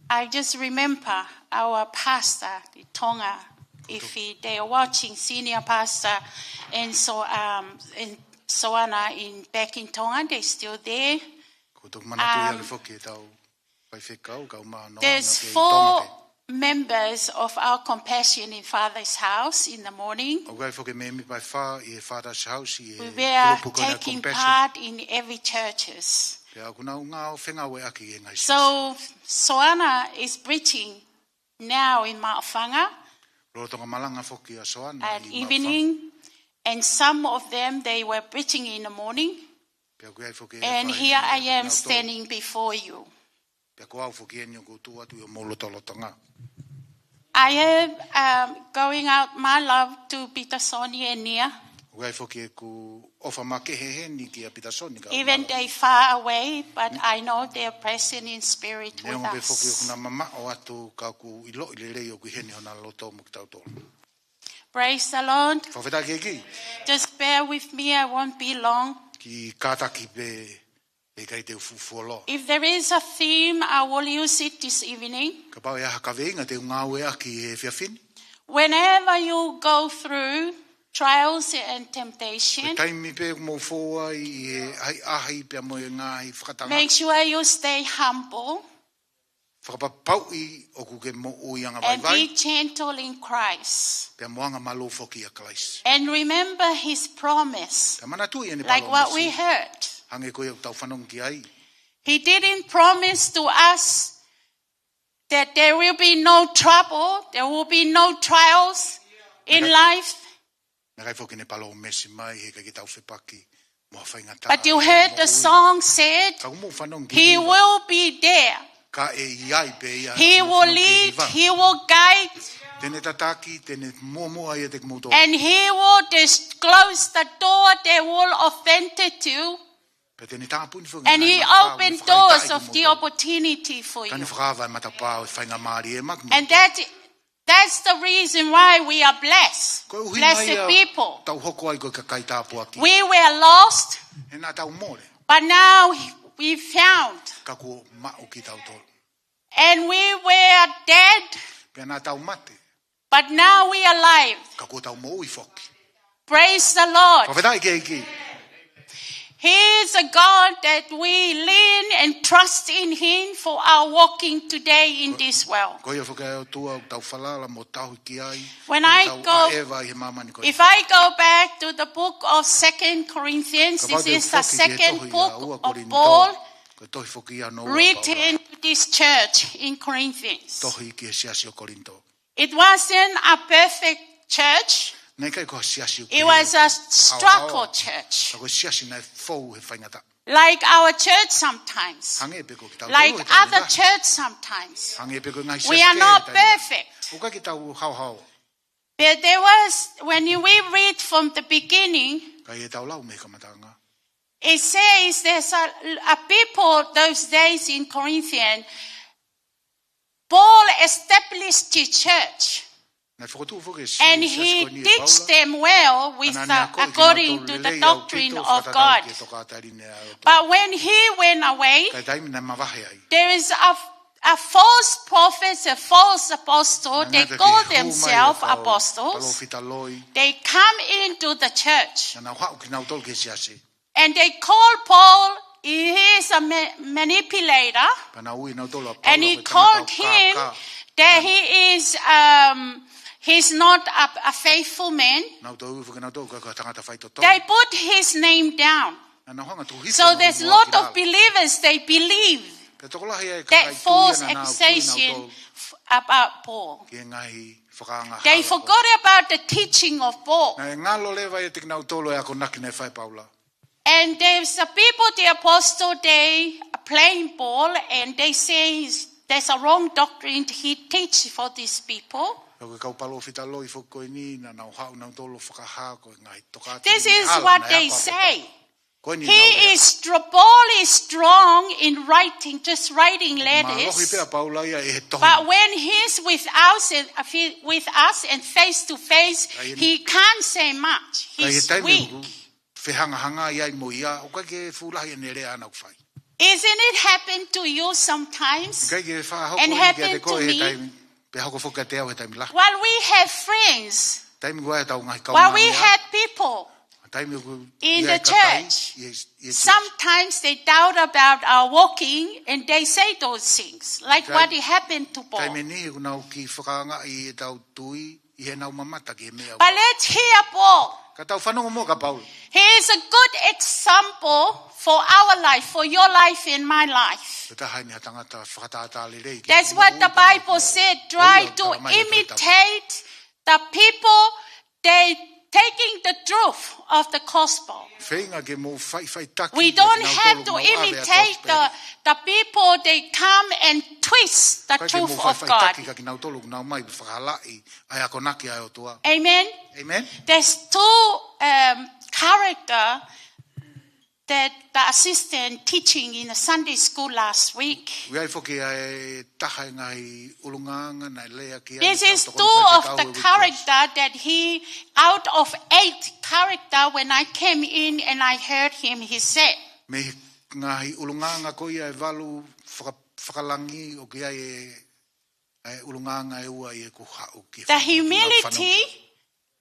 I just remember our pastor, the Tonga, if he, they are watching, senior pastor, and so, um, and Soana in, back in Tonga, they still there. Ko toku manatu ia Um, le foki e tau faifekau, kau mā noa there's na ke four Tonga te. Members of our Compassion in Father's House in the morning. ʻOku ʻi ai foki e mēmipa ʻe fā ʻi he Father's House ʻi he We were kulupu ko ena taking Compassion. Part in every churches. Pea ʻoku nau ngāue fengāueʻaki ʻi he ngaahi siasi. So Soana is preaching now in Maʻufanga. Lolotonga malanga foki ʻa Soana ʻi Maʻufanga. At evening, and some of them, they were preaching in the morning. Pea ʻoku ʻi ai foki e And fāʻinga here I am nautolu. Standing before you. Pea ko au foki eni ʻoku ou tuʻu atu ʻi homou lotolotonga. I have, um, going out my love to Peter, Sonny, and Nia. ʻOku ʻi ai foki ʻeku ʻofa makehe heni kia Pita, Soni, kau Even mālō. They far away, but I know they are present in spirit with us. Neongo pē foki ʻoku na mamaʻo atu, ka ʻoku ou ʻiloʻi lelei ʻoku ʻi heni hona loto mo kitautolu. Praise the Lord. Fakafetaʻi ki he ʻEiki. Just bear with me, I won't be long. Kiʻi kātaki pē, ʻe ʻikai te u fuʻu fuoloa. If there is a theme, I will use it this evening. Kapau ʻe ʻi ai ha kaveinga te u ngāueʻaki he efiafi ni. Whenever you go through trials and temptation, Ko e taimi pē ʻoku mou fou ai ʻi he ʻahiʻahi pea mo e ngaahi fakatanga. Make sure you stay humble. Fakapapauʻi ʻoku ke moʻui anga vaivai. And be gentle in Christ. Pea mo anga malū foki ʻia Kalaisi. And remember his promise. Pea manatuʻi ʻene palōmesi. Like what we heard. Hangē ko ia ʻoku tau fanongo ki ai. He didn't promise to us that there will be no trouble, there will be no trials in life. Naʻe ʻikai foki ʻene palōmesi mai he ʻikai ke tau fepaki Mo ha faingataʻa. But you heard the song said, ka ʻoku mou fanongo ki he hiva. He will be there. Ka ʻe ʻi ai pē ia. He will lead, he will guide. Te ne tataki, te ne muʻomuʻa ʻiate kimoutolu. And he will disclose the door that will offended you. Pea te ne tāpuni foki. And he opened doors of the opportunity for you. Ka ne fakaava e matapā ʻo e faingamālie maʻa kimoutolu. And that That's the reason why we are blessed. Ko e ʻuhinga ia ʻoku tau hoko ai ko e kakai tāpuaki. We were lost, he naʻa tau mole. But now we found. Ka kuo maʻu kitautolu. And we were dead, pea naʻa tau mate. But now we are alive. Ka kuo tau moʻui foki. Praise the Lord. Fakafetaʻi ki he ʻEiki. He is a God that we lean and trust in him for our walking today in this world. Ko ia foki ʻa e ʻOtua ʻoku tau falala mo tauhi ki ai. When I go, ʻi he māmani ko ē. If I go back to the book of Second Corinthians, this is the second book of Paul written to this church in Corinthians. Kapau te u foki ki he tohi ʻa ua Kolinitō, ko e tohi foki ia ʻa Paula. Tohi ki he siasi ʻo Kolinitō. It wasn't a perfect church. Naʻe ʻikai ko ha siasi ʻoku pehē. It was a struggle church. Ka ko e siasi naʻe fou he faingataʻa. Like our church sometimes. Hangē pē ko kitautolu he taimi lahi. Like other church sometimes. Hangē pē ko e ngaahi siasi he taimi lahi. We are not perfect. ʻOku ʻikai ke tau haohaoa. But there was, when you, we read from the beginning, ka ʻi heʻetau lau mei he kamataʻanga, it says there's a, a people those days in Corinthian, Paul established the church. Naʻe fokotuʻu foki e siasi ko eni ʻe Paula. And he teach them well with the, according to the doctrine of God. Ka naʻa ne akoʻi kinautolu lelei ʻa e ʻaupito fakatatau ki he tokāteline ʻa e ʻOtua. But when he went away, ka ʻi he taimi naʻe mavahe ai, there is a, a false prophet, a false apostle. Naʻe ngata ki he hū mai ʻa e kau palōfita loi. They call themselves apostles. They come into the church. Naʻa nau haʻu kinautolu ki he siasi. And they call Paul, he is a ma-, manipulator. Pea nau ui kinautolu ʻa Paula ko e tangata ʻoku kākā. And he called him that he is, um, he's not a, a faithful man. Nau toe ui foki kinautolu ko e tangata faitotonu. They put his name down. Naʻa nau hanga ʻo tuku hifo hono kiʻi lava ki lalo. So there's lot of believers, they believe that false accusation f-, about Paul. Pea tokolahi ʻa e kakai tui ʻa kinautolu lelei ʻoku tui kinautolu ki he ngaahi fakaangahala ko ē. They forgot about the teaching of Paul. Naʻe ngalo leva ʻiate kinautolu e akonaki naʻe fai ʻe Paula. And there's a people, the apostle, they blame Paul and they say there's a wrong doctrine he teach for these people. Pea ko e kau palōfita loi foki ko eni naʻa nau haʻu kinautolu ʻo fakahā ko e ngaahi tokāteline hala naʻe ako ʻaki ʻa Paula. This is what they say. Ko eni ʻenau lea. He is str-, Paul is strong in writing, just writing letters. ʻOku mālohi pē ʻa Paula ia ʻi he tohi. But when he's with us and, uh, fe-, with us and face to face, he can't say much. He's weak. Ka ʻi he taimi ʻoku fehangahangai ai mo ia, ʻoku ʻikai ke fuʻu lahi ʻene lea ʻaʻana ʻoku fai. Isn't it happen to you sometimes? ʻIkai ke faʻa hoko eni kiate koe he taimi, pea hoko foki kiate au he taimi lahi. And happen to me? Well, we have friends. Taimi ʻoku ʻi ai ʻetau ngaahi kaungāmeʻa. Well, we have people in the church. Taimi ʻoku ʻi ai e kakai ʻi he, ʻi he siasi. Sometimes they doubt about our walking and they say those things, like what happened to Paul. Taimi ʻe niʻihi ʻoku nau kiʻi fakaangaʻi ʻetau tui ʻi heʻenau mamata ki he meʻa ʻoku. But let's hear Paul. Ka tau fanongo muʻa kia Paula. He is a good example for our life, for your life and my life. Ko e taha eni ha tangata fakatātā lelei ki he moʻui pea mo, mo, mo ia ʻoku talamai ʻe he tohi Tau. That's what the Bible said, try to imitate the people, they taking the truth of the gospel. Feinga ke mou faʻifaʻitaki ʻiate kinautolu ʻoku mau ʻave ʻa e kosipeli. We don't have to imitate the, the people, they come and twist the truth of God. ʻIkai ke mou faʻifaʻitaki kia kinautolu ʻoku nau ō mai ʻo fakahalaʻi ʻa e akonaki ʻa e ʻOtua. Amen. Amen. There's two, um, character that the assistant teaching in the Sunday school last week. ʻOku ʻi ai foki ʻa e taha e ngaahi ʻulungaanga naʻe lea ki ai ʻetau tokoni faifekau he uike kuo ʻosi. This is two of the character that he, out of eight character, when I came in and I heard him, he said, mei he ngaahi ʻulungaanga ko ia ʻe valu faka-, fakalangi ʻoku ʻi ai e ʻa e ʻulungaanga ʻe ua ʻi heʻeku haʻu ki he fānau, ki heʻeku fanongo. The humility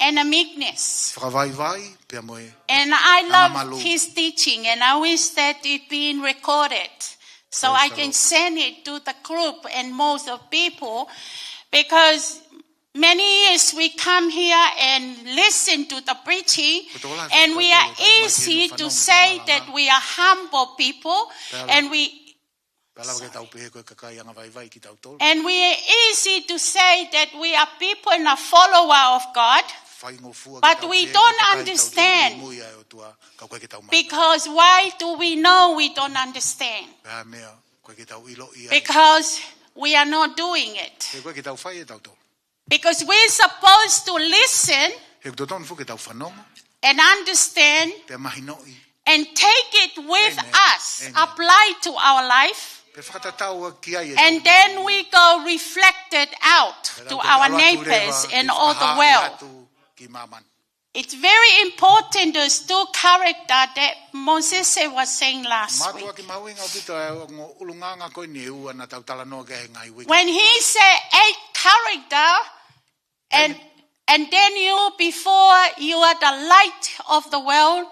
and the meekness. Fakavaivai pea mo e angamalu. And I love his teaching, and I wish that it being recorded so I can send it to the group and most of people, because many years we come here and listen to the preaching, and we are easy to say that we are humble people, and we Praise the Lord. Ko e tokolahi ʻetau fanongo ki he malanga. Pea lava ke tau pehē ko e kakai angavaivai kitautolu. And we are easy to say that we are people and a follower of God. faingofua ke But tau we pehē don't ko e kakai tau understand. Muimui ʻa e ʻOtua, ka ʻoku ʻikai ke tau maʻu. Because why do we know we don't understand? Pea meʻa, ʻoku ʻikai ke tau ʻiloʻi ai. Because we are not doing it. He ʻoku ʻikai ke tau fai ʻe tautolu. Because we're supposed to listen He ʻoku totonu foki ke tau fanongo, and understand pea mahinoʻi, and take it with Amen. Us, Amen. Apply to our life, pea fakatatau ki ai e and tau then we go reflect it out pea to tau our ʻalu atu neighbors leva and ke all the fakahā world. Atu ki māmani. It's very important those two character that Moses was saying last week. Mātuʻaki mahuʻinga ʻaupito ʻa e ongo ʻulungaanga ko eni ʻe ua naʻa tau talanoa ki ai he ngaahi uike. When he said eight character, and, Amen. And then you, before, you are the light of the world,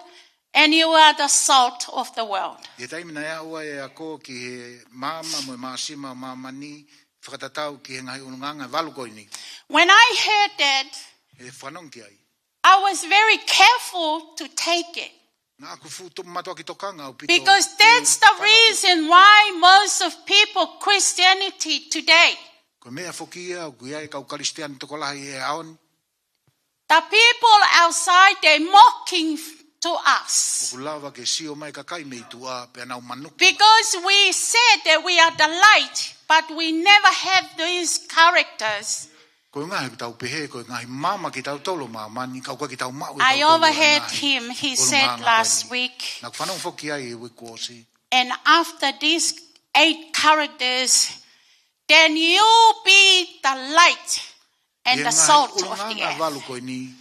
and you are the salt of the world. ʻI he taimi naʻe aʻu ai e ako ki he maama mo e māsima ʻo māmani, fakatatau ki he ngaahi ʻulungaanga ʻe valu ko eni. When I heard that, ʻI he fanongo ki ai, I was very careful to take it. Naʻa ku fuʻu mātuʻaki tokanga ʻaupito. Because that's the reason why most of people Christianity today. Ko e meʻa foki ia ʻoku ʻi ai e kau Kalisitiane tokolahi he ʻaho ni. The people outside, they're mocking to us. ʻOku lava ke sio mai e kakai mei tuʻa pea nau manuki. Because we said that we are the light, but we never have these characters. Ko e ngaahi ʻoku tau pehē, ko e ngaahi maama kitautolu ʻo māmani, ka ʻoku ʻikai ke tau maʻu ʻe tautolu e ngaahi ʻulungaanga ko eni. I overheard him, he said last week. Naʻa ku fanongo foki ai he uike kuo ʻosi. And after these eight characters, then you be the light and the salt of the earth. ʻI he ngaahi ʻulungaanga ʻe valu ko eni,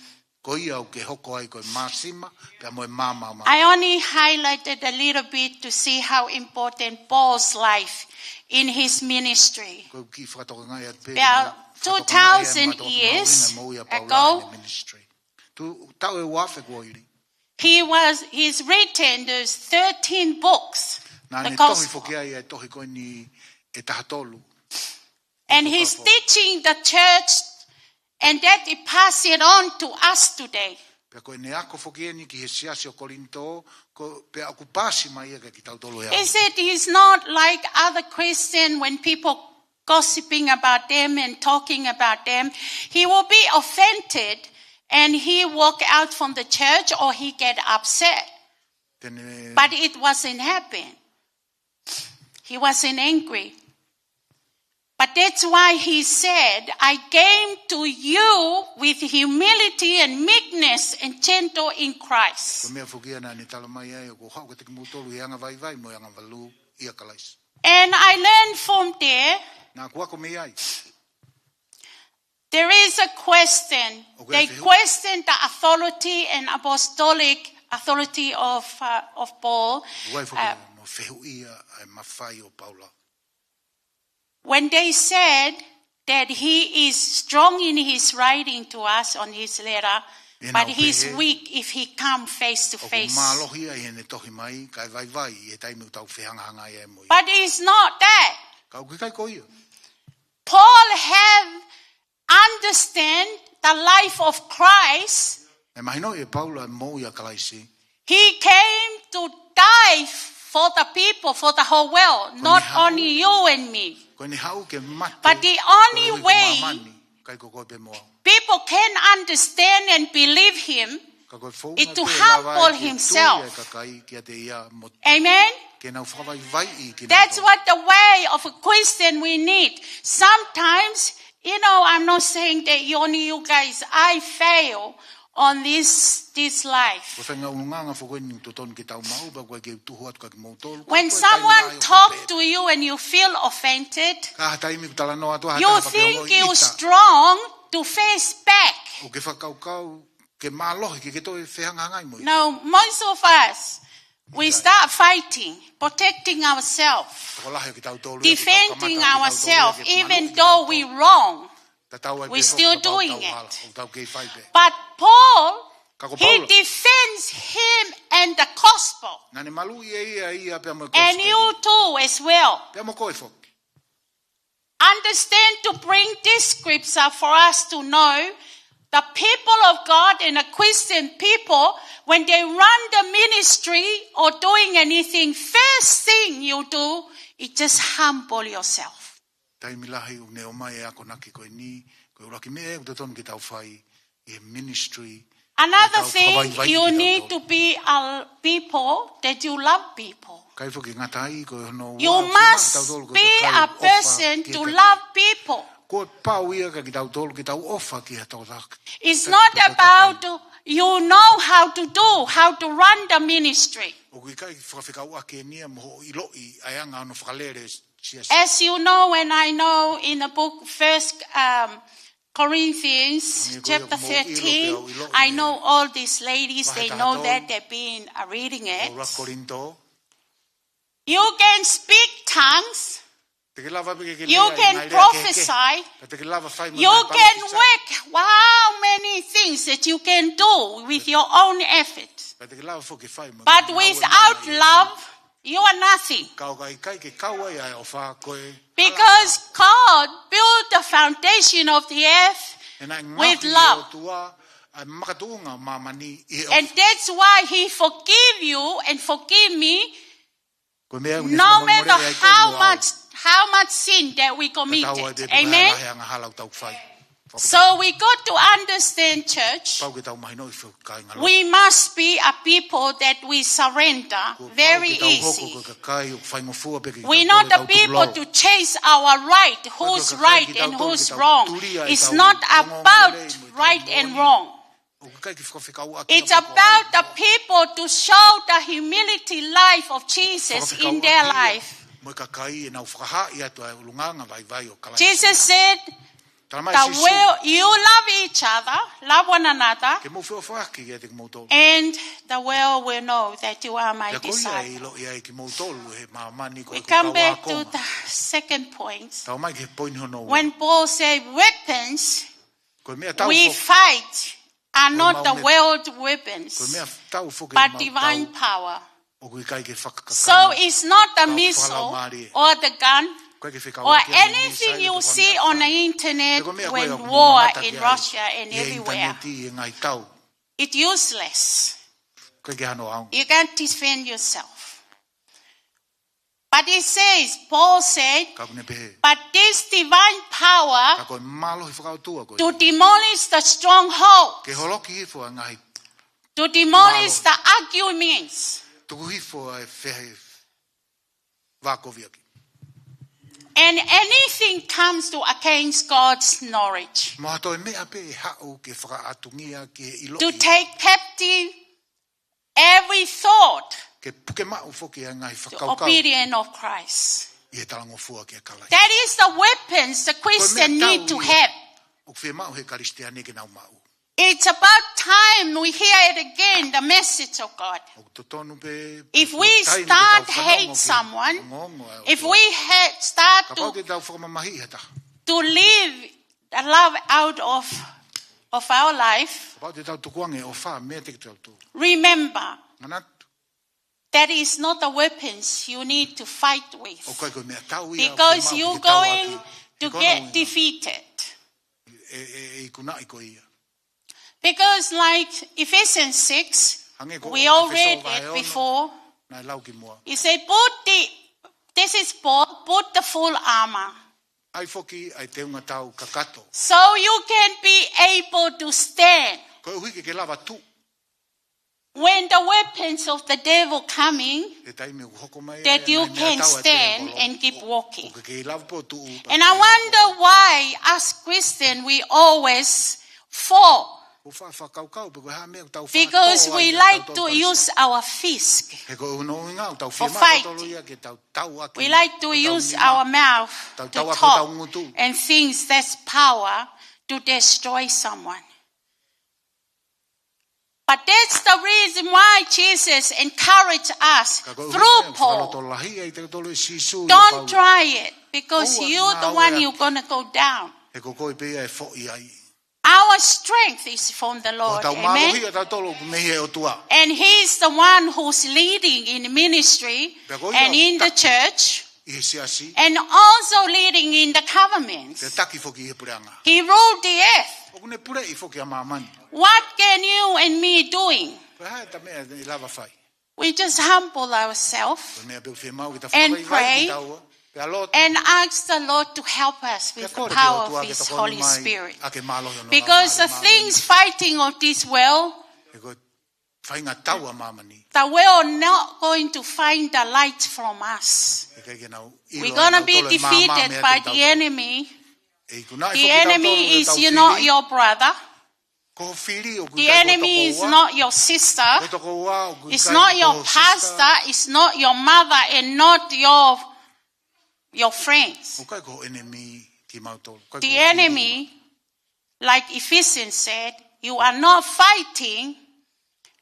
ko ia ʻoku ke hoko ai ko e māsima, pea mo e maama ʻo māmani. I only highlighted a little bit to see how important Paul's life in his ministry. Ko e kiʻi fakatokangaʻi atu pē. About two thousand years ago, he was, he's written those thirteen books. Naʻa ne tohi foki ai e tohi ko eni ʻe taha tolu. And he's teaching the church, and that he pass it on to us today. Pea ko ʻene ako foki eni ki he siasi ʻo Kolinitō, ko, pea ʻoku pasi mai ia kia kitautolu he ʻaho ni. He said he's not like other Christian when people gossiping about them and talking about them. He will be offended and he walk out from the church or he get upset. But it wasn't happen. He wasn't angry. But that's why he said, "I came to you with humility and meekness and gentle in Christ." Ko e meʻa foki ia naʻa ne tala mai ai, ʻoku ou haʻu kiate kimoutolu he anga vaivai mo e anga valu ʻia Kalaisi. And I learned from there. Naʻa ku ako mei ai. There is a question. They question the authority and apostolic authority of, uh, of Paul. ʻOku ʻi ai foki ʻenau fehuʻia ʻa e mafai ʻo Paula. When they said that he is strong in his writing to us on his letter, but he's weak if he come face to face. ʻOku mālohi ia ʻi heʻene tohi mai, kae vaivai ʻi he taimi ʻoku tau fehangahangai ai mo ia. But it's not that. Ka ʻoku ʻikai ko ia. Paul have understand the life of Christ. Naʻe mahinoʻi ʻe Paula e moʻui ʻa Kalaisi. He came to die for the people, for the whole world, not only you and me. Ko ʻene haʻu ke mate, but the only way people can understand and believe him is to humble himself. Amen? That's what the way of a Christian we need. Sometimes, you know, I'm not saying that you, only you guys, I fail on this, this life. When someone talk to you and you feel offended, you think you strong to face back. No, most of us, we start fighting, protecting ourselves, defending ourselves, even though we wrong. We still doing it. But Paul, he defends him and the gospel. And you too as well. Understand to bring this scripture for us to know the people of God and the Christian people, when they run the ministry or doing anything, first thing you do is just humble yourself. Taimi lahi ʻoku ne ʻomai e akonaki ko eni, ko e ʻuluaki meʻa ʻoku totonu ke tau fai, ʻi he ministry. Another thing, you need to be a people that you love people. Kai foki ngata ai ko hono You must be a person to love people. Ko e pau ia ka kitautolu ke tau ʻofa ki ha tokotaha. It's not about you know how to do, how to run the ministry. ʻOku ʻikai fakafekauʻaki eni ia mo hoʻo ʻiloʻi ʻa e anga hono fakalele siasi. As you know, and I know in the book First um, Corinthians chapter thirteen, I know all these ladies, they know that they've been uh, reading it. You can speak tongues. You can prophesy. You can work how many things that you can do with your own effort. But without love, you are nothing. Because God built the foundation of the earth with love. And that's why he forgive you and forgive me no matter how much, how much sin that we committed. Amen. So we got to understand, church, we must be a people that we surrender very easy. We're not the people to chase our right, who's right and who's wrong. It's not about right and wrong. It's about the people to show the humility life of Jesus in their life. Jesus said, the world, you love each other, love one another, and the world will know that you are my disciple. We come back to the second point. When Paul said weapons, we fight are not the world weapons, but divine power. So it's not the missile or the gun or anything you see on the internet when war in Russia and everywhere. It's useless. You can't defend yourself. But it says, Paul said, but this divine power to demolish the strongholds, to demolish the arguments, and anything comes to against God's knowledge, to take captive every thought to obedience of Christ. That is the weapons the Christian need to have. It's about time we hear it again, the message of God. If we start hate someone, if we start to, to live the love out of, of our life, remember, that is not the weapons you need to fight with. Because you're going to get defeated. Because like Ephesians six, we all read it before. He said, put the, this is Paul, put the full armor. So you can be able to stand. When the weapons of the devil coming, that you can stand and keep walking. And I wonder why, as Christian, we always fall. Because we like to use our fist for fighting. We like to use our mouth to talk and things that's power to destroy someone. But that's the reason why Jesus encouraged us through Paul. Don't try it, because you're the one you're gonna go down. Our strength is from the Lord. Amen. And he's the one who's leading in ministry and in the church. And also leading in the government. He ruled the earth. What can you and me doing? We just humble ourselves and pray Pea lotu. And ask the Lord to help us with the power of His Holy Spirit. Because the things fighting of this world, he ko e faʻahinga tau ʻa māmani, that we are not going to find the light from us. We're gonna be defeated by the enemy. The enemy is you, not your brother. The enemy is not your sister. It's not your pastor. It's not your mother, and not your, your friends. The enemy, like Ephesians said, you are not fighting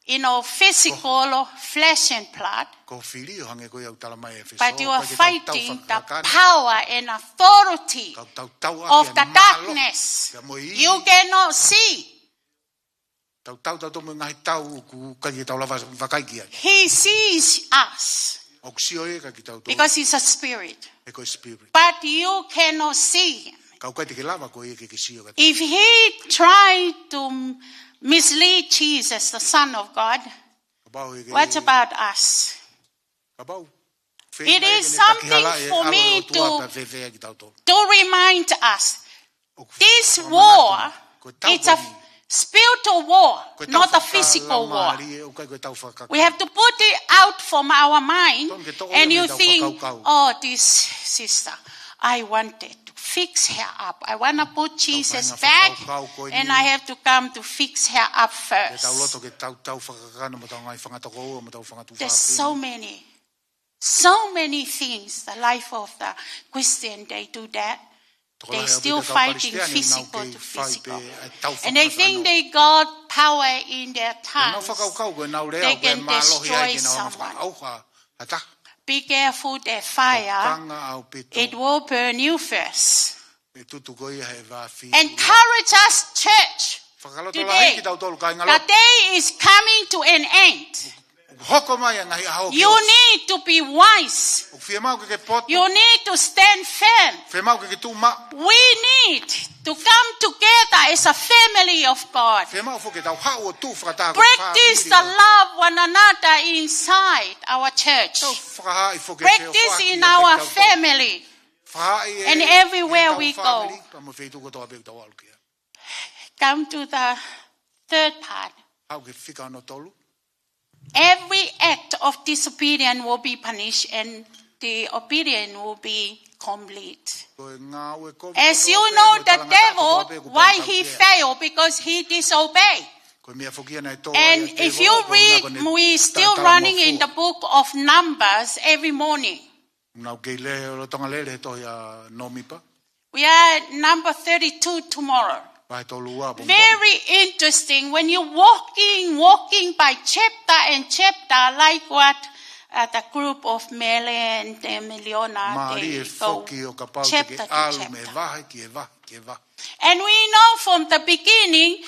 in a physical flesh and blood, but you are fighting the power and authority of the darkness. You cannot see. He sees us because he's a spirit. But you cannot see him. If he tried to mislead Jesus, the Son of God, what about us? It is something for me to, to remind us. This war, it's a spiritual war, not a physical war. We have to put it out from our mind and you think, "Oh, this sister, I wanted to fix her up. I want to put Jesus back, and I have to come to fix her up first." There's so many, so many things, the life of the Christian, they do that. They still fighting physical to physical. And they think they got power in their tongues. They can destroy someone. Be careful that fire, it will burn you first. Encourage us, church, today. The day is coming to an end. You need to be wise. You need to stand firm. We need to come together as a family of God. Practice the love one another inside our church. Practice in our family and everywhere we go. Come to the third part. Every act of disobedience will be punished and the obedience will be complete. As you know, the devil, why he failed? Because he disobeyed. And if you read, we still running in the book of Numbers every morning. We are number thirty-two tomorrow. Very interesting. When you walking, walking by chapter and chapter, like what, uh, the group of Mele and, uh, Meliona, they go chapter to chapter. And we know from the beginning,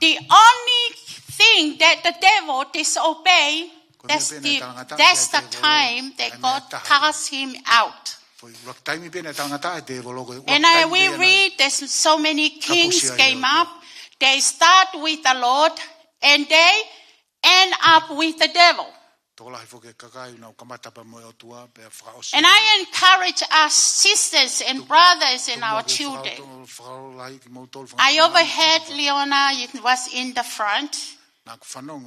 the only thing that the devil disobey, that's the, that's the time that God cast him out. And I, we read there's so many kings came up. They start with the Lord and they end up with the devil. And I encourage us sisters and brothers and our children. I overheard Leona, it was in the front,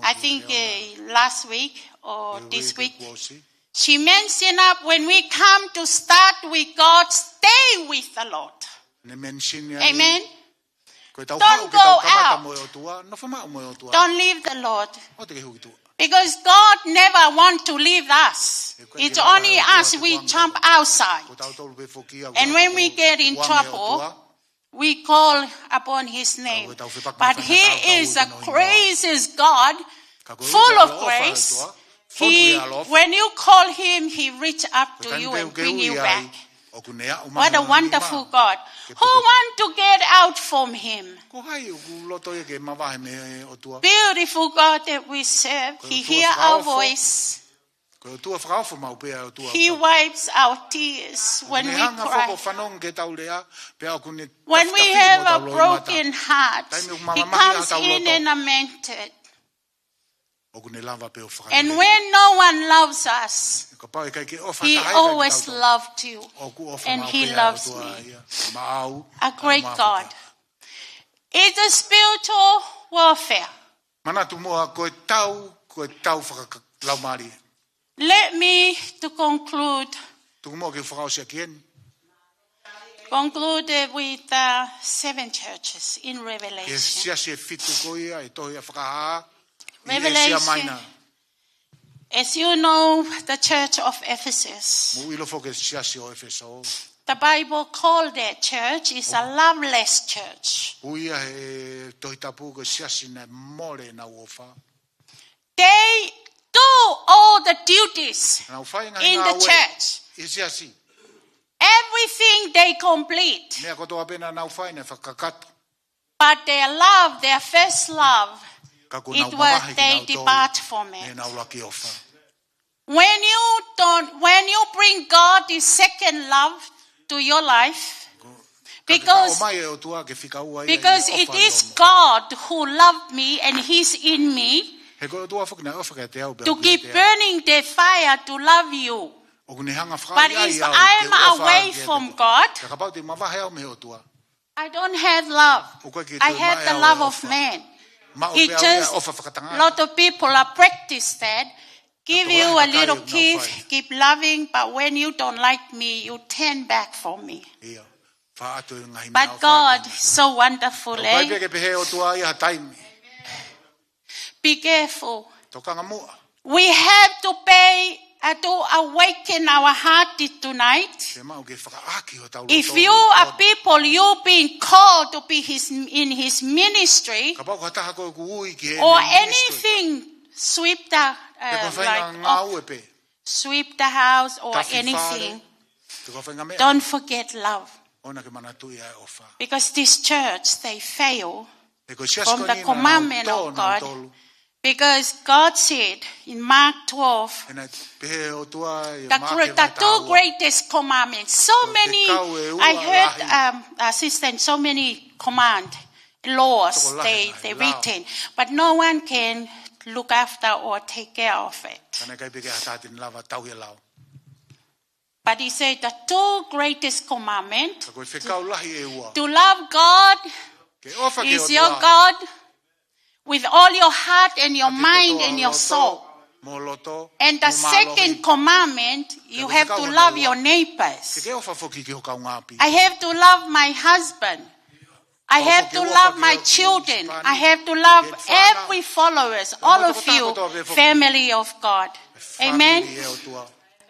I think, uh, last week or this week. She mentioned up when we come to start with God, stay with the Lord. Amen. Don't go out. Don't leave the Lord. Because God never want to leave us. It's only us, we jump outside. And when we get in trouble, we call upon his name. But he is a gracious God, full of grace. He, when you call him, he reach up to you and bring you back. What a wonderful God. Who want to get out from him? Beautiful God that we serve. He hear our voice. He wipes our tears when we cry. When we have a broken heart, he comes in and amended. ʻOku ne lava pē ʻo fakalele. And when no one loves us, kapau ʻe ʻikai ke ʻofa he taha ia kiate kitautolu, he always loved you. ʻOku ʻofa maʻu pē ʻa e ʻOtua ia maʻau, ʻa e ʻOtua. And he loves me. A great God. It's a spiritual warfare. Manatu muʻa ko e tau, ko e tau fakalaumālie. Let me to conclude. Tuku muʻa ke u fakaʻosi ʻaki eni. Conclude with the seven churches in Revelation. He siasi ʻe fitu ko ia ʻi he tohi ʻa Fakahā, ʻi ʻĒsia Māina. Revelation. As you know, the church of Ephesus. Mou ʻilo foki e siasi ʻo ʻEfesō. The Bible called that church is a loveless church. Ui ia he Tohi Tapu ko e siasi naʻe mole ʻenau ʻofa. They do all the duties in the church. Nau fai e ngaahi ngāue ʻi he siasi. Everything they complete. Meʻa kotoa pē naʻa nau fai naʻe fakakakato. But their love, their first love, it was they depart from it. Ka kuo nau mavahe kinautolu mei heʻenau ʻuluaki ʻofa. When you don't, when you bring God his second love to your life, because, ka ke ʻomai e ʻOtua ke fika ua ia ʻi he ʻofa ʻi homou. Because it is God who loved me and he's in me, he ko e ʻOtua foki naʻe ʻofa kiate au pea ʻoku ʻiate au. To keep burning the fire to love you. ʻOku ne hanga fakaʻaiʻai au ke ʻofa kiate koe. But if I am away from God, ka kapau te u mavahe au mei he ʻOtua. I don't have love. ʻOku ʻikai ke toe maʻu e ʻofa. I have the love of man. Maʻu pē au ia ʻofa fakatangata. It's just lot of people are practice that. Give you a little gift, keep loving, but when you don't like me, you turn back from me. Ka ko e kakai ʻoku nau fai. Ia, fakaʻatu e ngaahi meʻa ʻofa. But God so wonderful, eh? Ka ʻoku ʻikai pē ke pehē ʻOtua ia ha taimi. Be careful. Tokanga muʻa. We have to pay, uh, to awaken our heart tonight. Ke maʻu ke fakaʻaki hotau loto. If you are people, you being called to be his, in his ministry, kapau ko ha taha koe ʻoku ui ki heʻene ministry, or anything, sweep the, uh, pe ko ha faʻahinga ngāue pē. Like, sweep the house or anything. Tafi fale, pe ko ha faʻahinga meʻa. Don't forget love. ʻOua ke manatuʻi ʻa e ʻofa. Because this church, they fail from the commandment of God. He ko e siasi ko eni naʻa nau tō nautolu. Because God said in Mark twelve, he naʻe pehē ʻe he ʻOtua ʻi Maʻake vahe taha ua, the gre-, the two greatest commandments. So many, ko e fekau ʻe ua lahi. I heard, um, assistant, so many command laws, tokolahi e ngaahi lao, they, they written, but no one can look after or take care of it. Ka naʻe ʻikai pē ke ʻi ai ha taha te ne lava tauhi e lao. But he said the two greatest commandment, ka ko e fekau lahi ʻe ua, to love God, ke ʻofa ki he ʻOtua, is your God, with all your heart and your mind and your soul. Mo ho loto, mo ho mālohi. And the second commandment, you have to love your neighbors. Ka ko e fekau hono ua, mo e fekau hono tolu, ke ke ʻofa foki ki ho kaungāʻapi. I have to love my husband. I have to love my children. I have to love every followers, all of you, family of God. Amen.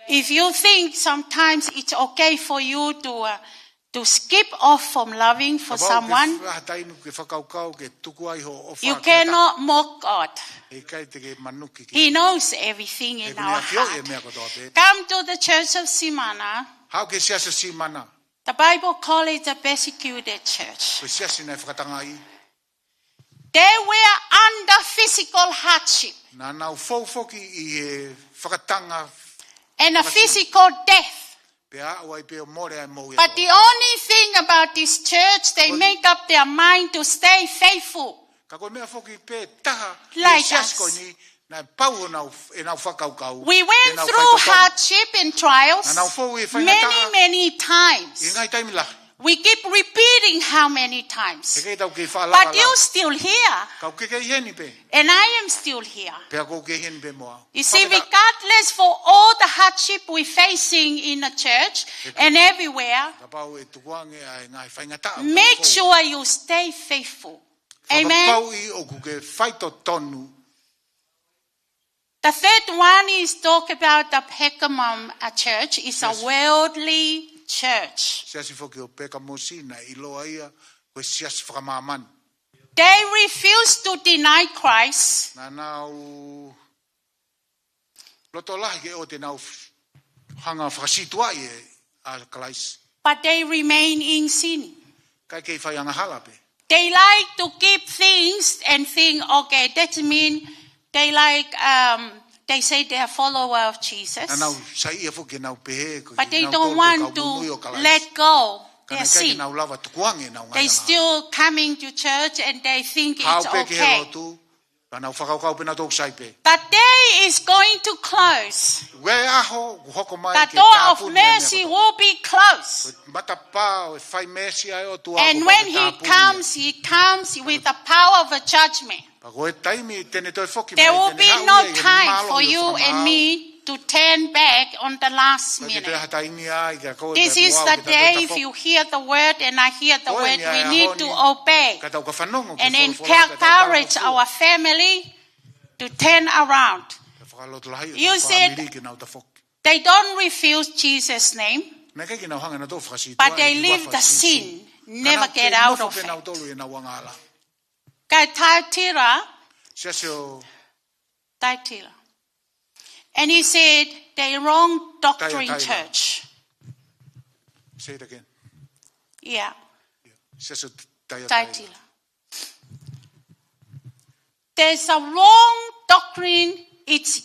If you think sometimes it's okay for you to, uh, to skip off from loving for someone, you cannot mock God. He knows everything in our heart. Come to the church of Smyrna. Haʻu ki he siasi ʻo Simana. The Bible call it a persecuted church. Ko e siasi naʻe fakatangaʻi. They were under physical hardship. Naʻa nau fou foki ʻi he fakatanga fakasino. And a physical death. Pea aʻu ai pē ʻo mole ʻa e moʻui ʻa e toko. But the only thing about this church, they make up their mind to stay faithful. Ka ko e meʻa foki pē taha ʻi he siasi ko eni, naʻe pau honau, ʻenau fakakaukau, ʻenau faitotonu. We went through hardship and trials many, many times. Naʻa nau fou ʻi he faingataʻa ʻi he ngaahi taimi lahi. We keep repeating how many times. He ʻikai ke tau kei faʻa lava. But you still here. Ka ʻoku ke kei ʻi heni pē. And I am still here. Pea ʻoku ou kei ʻi heni pē mo au. You see, regardless for all the hardship we're facing in the church and everywhere, kapau ʻe tukuange ʻa e ngaahi faingataʻa ʻoku tau fou, make sure you stay faithful. Amen. Fakapapauʻi ʻoku ke faitotonu. The third one is talk about the Pergamum, uh, church is a worldly church. Siasi foki ʻo Pekamusi naʻe ʻiloa ia ko e siasi fakamāmani. They refuse to deny Christ. Naʻa nau loto lahi ke ʻoua te nau f-, hanga fakasītuʻaʻi ʻa Kalaisi. But they remain in sin. Kae kei fai angahala pē. They like to keep things and think, okay, that mean they like, um, they say they are follower of Jesus. Naʻa nau saiʻia foki ke nau pehē ko kinautolu ko e kau muimui ʻo Kalaisi. But they don't want to let go their sin. Ka naʻe ʻikai ke nau lava tukuange ʻenau ngaahi angahala. They still coming to church and they think it's okay. Haʻu pē ki he lotu, Pea nau fakakaukau pē nautolu ʻoku sai pē. The day is going to close. Ko e ʻaho ʻoku hoko mai ke tāpuni ʻa e meʻa kotoa. The door of mercy will be closed. Ko e matapā ʻo e fai meesi ʻa e ʻOtua ʻoku mau tāpuni ia. And when he comes, he comes with the power of a judgment. Pea ko e taimi te ne toe foki mai, te ne haʻu ia ʻi he mālohi ʻo e fakamaau. There will be no time for you and me to turn back on the last minute. ʻIkai ke toe ha taimi ai kia koe, kia kuo au ke tau toe tafoki. This is the day, if you hear the word and I hear the word, we need to obey. Ko e ʻaho ni, ka tau ka fanongo ki he folofola, ka tau tau ngofua. And encourage our family to turn around. Ka fakalotolahiʻi ʻetau fāmili ke nau tafoki. You see, they don't refuse Jesus' name, naʻe ʻikai ke nau hanga nautolu ʻo fakasītuʻaʻi e huafa ʻo Sīsū. But they leave the sin, never get out of it. Ka nau kei nofo pē nautolu ʻi heʻenau angahala. Ka Thyatira, Siasi ʻo Thyatira. And he said, "They wrong doctrine church." Thyatira. Say it again. Yeah. Yeah. Siasi ʻo Thyatira. Thyatira. There's a wrong doctrine. It's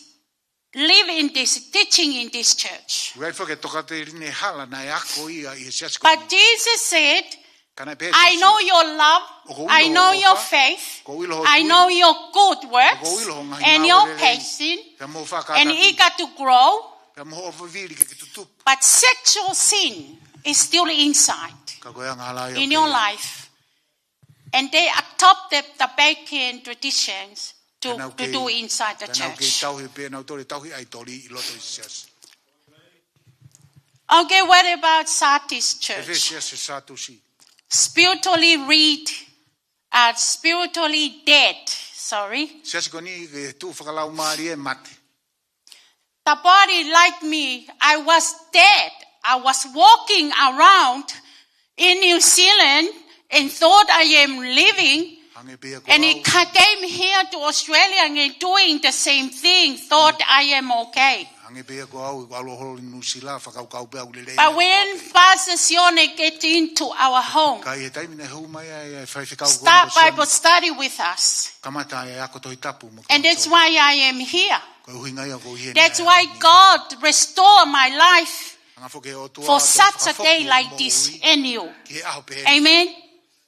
live in this, teaching in this church. ʻOku ʻi ai foki e tokāteline hala naʻe ako ia ʻi he siasi ko eni. But Jesus said, Ka naʻe pehē ʻe Sīsū, "I know your love. ʻOku ou ʻilo ho ʻofa. I know your faith. ʻOku ou ʻilo ho tui. I know your good works and your patience. ʻOku ou ʻilo ho ngaahi ngāue lelei. Pea mo ho fakatapu. And eager to grow. Pea mo hoʻo vivili ke ke tutupu. But sexual sin is still inside in your life." Ka ko e angahala ia ʻoku kei ʻi ai. And they adopt the, the pagan traditions to, to do inside the church. Pea nau kei, pea nau kei tauhi pē nautolu e tauhi ʻaitoli ʻi loto ʻi he siasi. Okay, what about Sardis church? ʻE fē siasi ʻo Sātusi? Spiritually read, uh, spiritually dead, sorry. Siasi ko eni ʻoku tuʻu fakalaumālie mate. The body like me, I was dead. I was walking around in New Zealand and thought I am living. Hangē pē ia ko au. And I ca-, came here to Australia and doing the same thing, thought I am okay. Hangē pē ia ko au, ʻalu holo ki Nuʻusila, fakakaukau pē ʻoku lelei. But when Pastor Sione get into our home, Ka ʻi he taimi naʻe hū mai ai e faifekau ko eni ko Sione. Start Bible study with us. Kamata e ako Tohi Tapu mo kimoutolu. And that's why I am here. Ko e ʻuhinga ia ʻoku ou ʻi heni. That's why God restore my life for such a day like this and you. Hanga foki ʻe he ʻOtua ʻo toe fakafoki e moʻui ki he ʻaho pehē ni. Amen.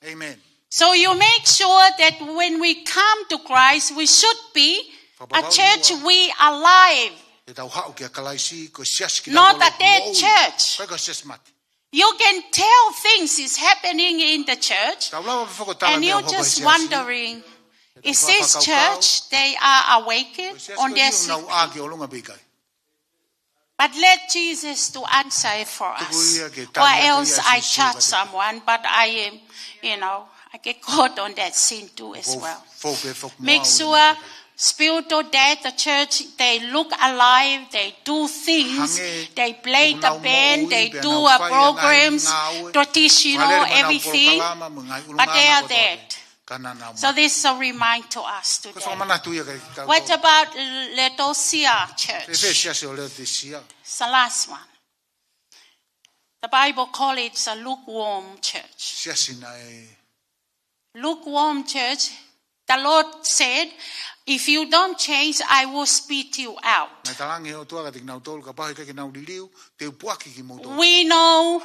Amen. So you make sure that when we come to Christ, we should be a church we alive. Fakapapauʻi muʻa ke tau haʻu kia Kalaisi, ko e siasi kitautolu ʻoku moʻui. Not a dead church. ʻIkai ko e siasi mate. You can tell things is happening in the church, Tau lava pē foki ʻo tala e meʻa ʻoku hoko he siasi. And you're just wondering, is this church, they are awakened on their sick? Ko e siasi ko eni ʻoku nau ʻā ki ʻolunga pe ʻikai? But let Jesus to answer it for us. Tuku ia ke tali atu ia ʻe Sīsū kiate koe. Or else I judge someone, but I am, you know, I get caught on that sin too as well. Fou, fou pē foki mo au ʻi he meʻa ko eni. Make sure spiritual dead, the church, they look alive, they do things, Hangē they play the band, they do a programs, ʻoku nau moʻui pea nau fai e ngaahi ngāue. Traditional, everything, Fakalele mo ʻenau polokalama mo e ngaahi ʻulungaanga kotoa pē. But they are dead. Ka naʻa nau mate. So this is a remind to us today. Ko e fakamanatu ia kiate kitautolu. What about Laodicea Church? Fēfē siasi ʻo Laodicea? It's the last one. The Bible call it a lukewarm church. Siasi naʻe Lukewarm church, the Lord said, "If you don't change, I will spit you out." Naʻe talaange ʻe he ʻOtua kiate kinautolu, kapau he ʻikai ke nau liliu, te u puʻaki kimoutolu. We know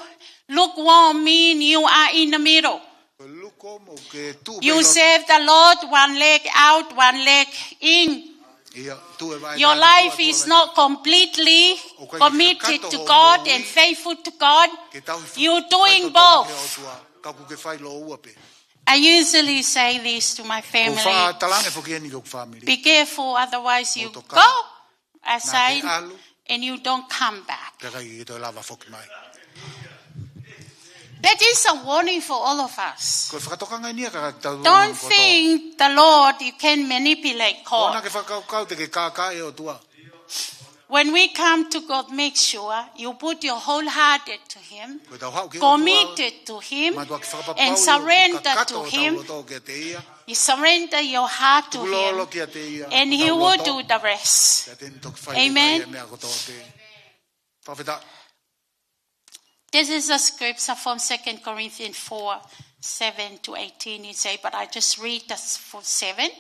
lukewarm mean you are in the middle. Ko e lukewarm ʻoku ke tuʻu pē ʻi loto. You serve the Lord, one leg out, one leg in. ʻIo, tuʻu e vaʻe ʻi he ʻOtua, tuʻu e vaʻe ʻi loto. Your life is not completely committed to God and faithful to God. ʻOku ʻikai ke kakato hoʻo moʻui ke tauhi faitotonu ki he ʻOtua, ka ʻoku ke fai lōua pē. You're doing both. I usually say this to my family. ʻOku ou faʻa talaange foki eni ki hoku fāmili. Be careful, otherwise you go aside and you don't come back. Mou tokanga. Naʻa ke ʻalu, pea ʻikai ke toe lava foki mai. That is a warning for all of us. Ko e fakatokanga eni ia kiate kitautolu kotoa. Don't think the Lord, you can manipulate God. ʻOua naʻa ke fakakaukau te ke kākaaʻi e ʻOtua. When we come to God, make sure you put your wholehearted to Him, Ko ʻetau haʻu ki he ʻOtua, committed to Him, mātuʻaki fakapapauʻi ʻoku kakato hotau loto kiate ia. And surrender to Him. You surrender your heart to Him, tukulolo kiate ia, and He will do the rest. Hotau loto, pea te ne toki fai leva ia e meʻa kotoa pē. Amen. Fakafetaʻi. This is a scripture from Second Corinthians four, seven to eighteen. It say, but I just read the s-, for seven.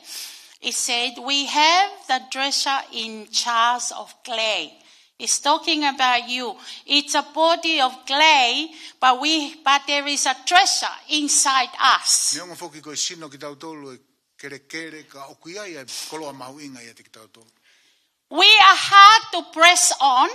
It said, "We have the treasure in jars of clay." It's talking about you. It's a body of clay, but we, but there is a treasure inside us. Neongo foki ko e sino kitautolu e kelekele, ka ʻoku ʻi ai ʻa e koloa mahuʻinga ʻiate kitautolu. We are hard to press on.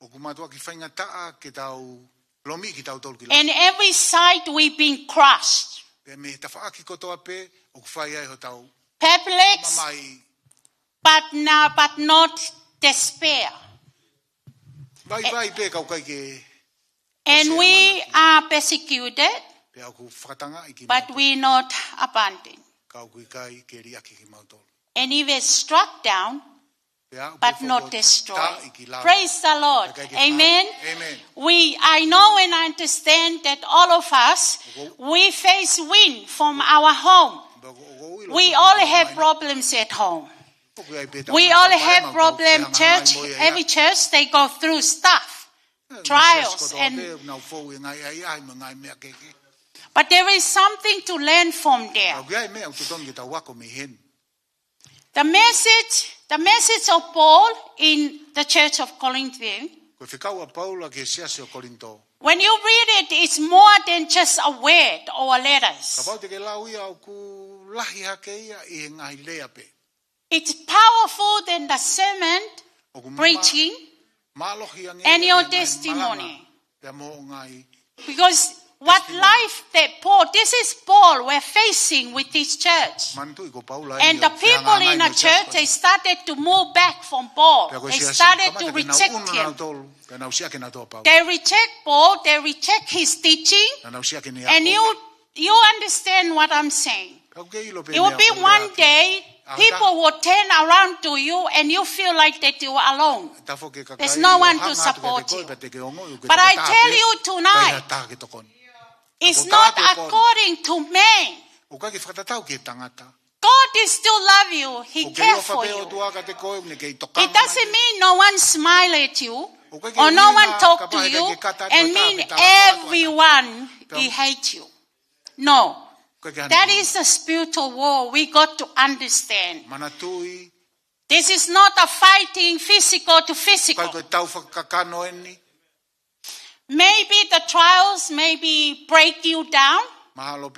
ʻOku mātuʻaki faingataʻa ke tau lomiʻi kitautolu ki lalo. And every side we've been crushed. Pea mei he tafaʻaki kotoa pē, ʻoku fai ai hotau Perplexed, mamahi. But, no, but not despair. Vaivai pē ka ʻoku ʻikai ke And we are persecuted, Pea ʻoku fakatangaʻi ki but we not abandoned. Ka ʻoku ʻikai ke liʻaki kimautolu. And even struck down, Pea ʻoku but not destroyed. Praise the Lord. Amen. Amen. We, I know and I understand that all of us, we face wind from our home. We all have problems at home. We all have problem, church. Every church, they go through stuff, trials, and, but there is something to learn from there. The message, the message of Paul in the church of Corinth, Ko e fekau ʻa Paula ki he siasi ʻo Kolinitō. When you read it, it's more than just a word or a letters. Kapau te ke lau ia ʻoku lahi hake ia ʻi he ngaahi lea pē. It's powerful than the sermon, preaching, and your testimony. Pea mo hoʻo ngaahi Because what life that Paul, this is Paul we're facing with his church. And the people in the church, they started to move back from Paul. They started to reject him. They reject Paul, they reject his teaching. And you, you understand what I'm saying. It will be one day, people will turn around to you and you feel like that you are alone. There's no one to support you. But I tell you tonight, it's not according to man. God is still love you. He care for you. It doesn't mean no one smile at you or no one talk to you and mean everyone he hate you. No. That is a spiritual war we got to understand. This is not a fighting physical to physical. Maybe the trials maybe break you down. But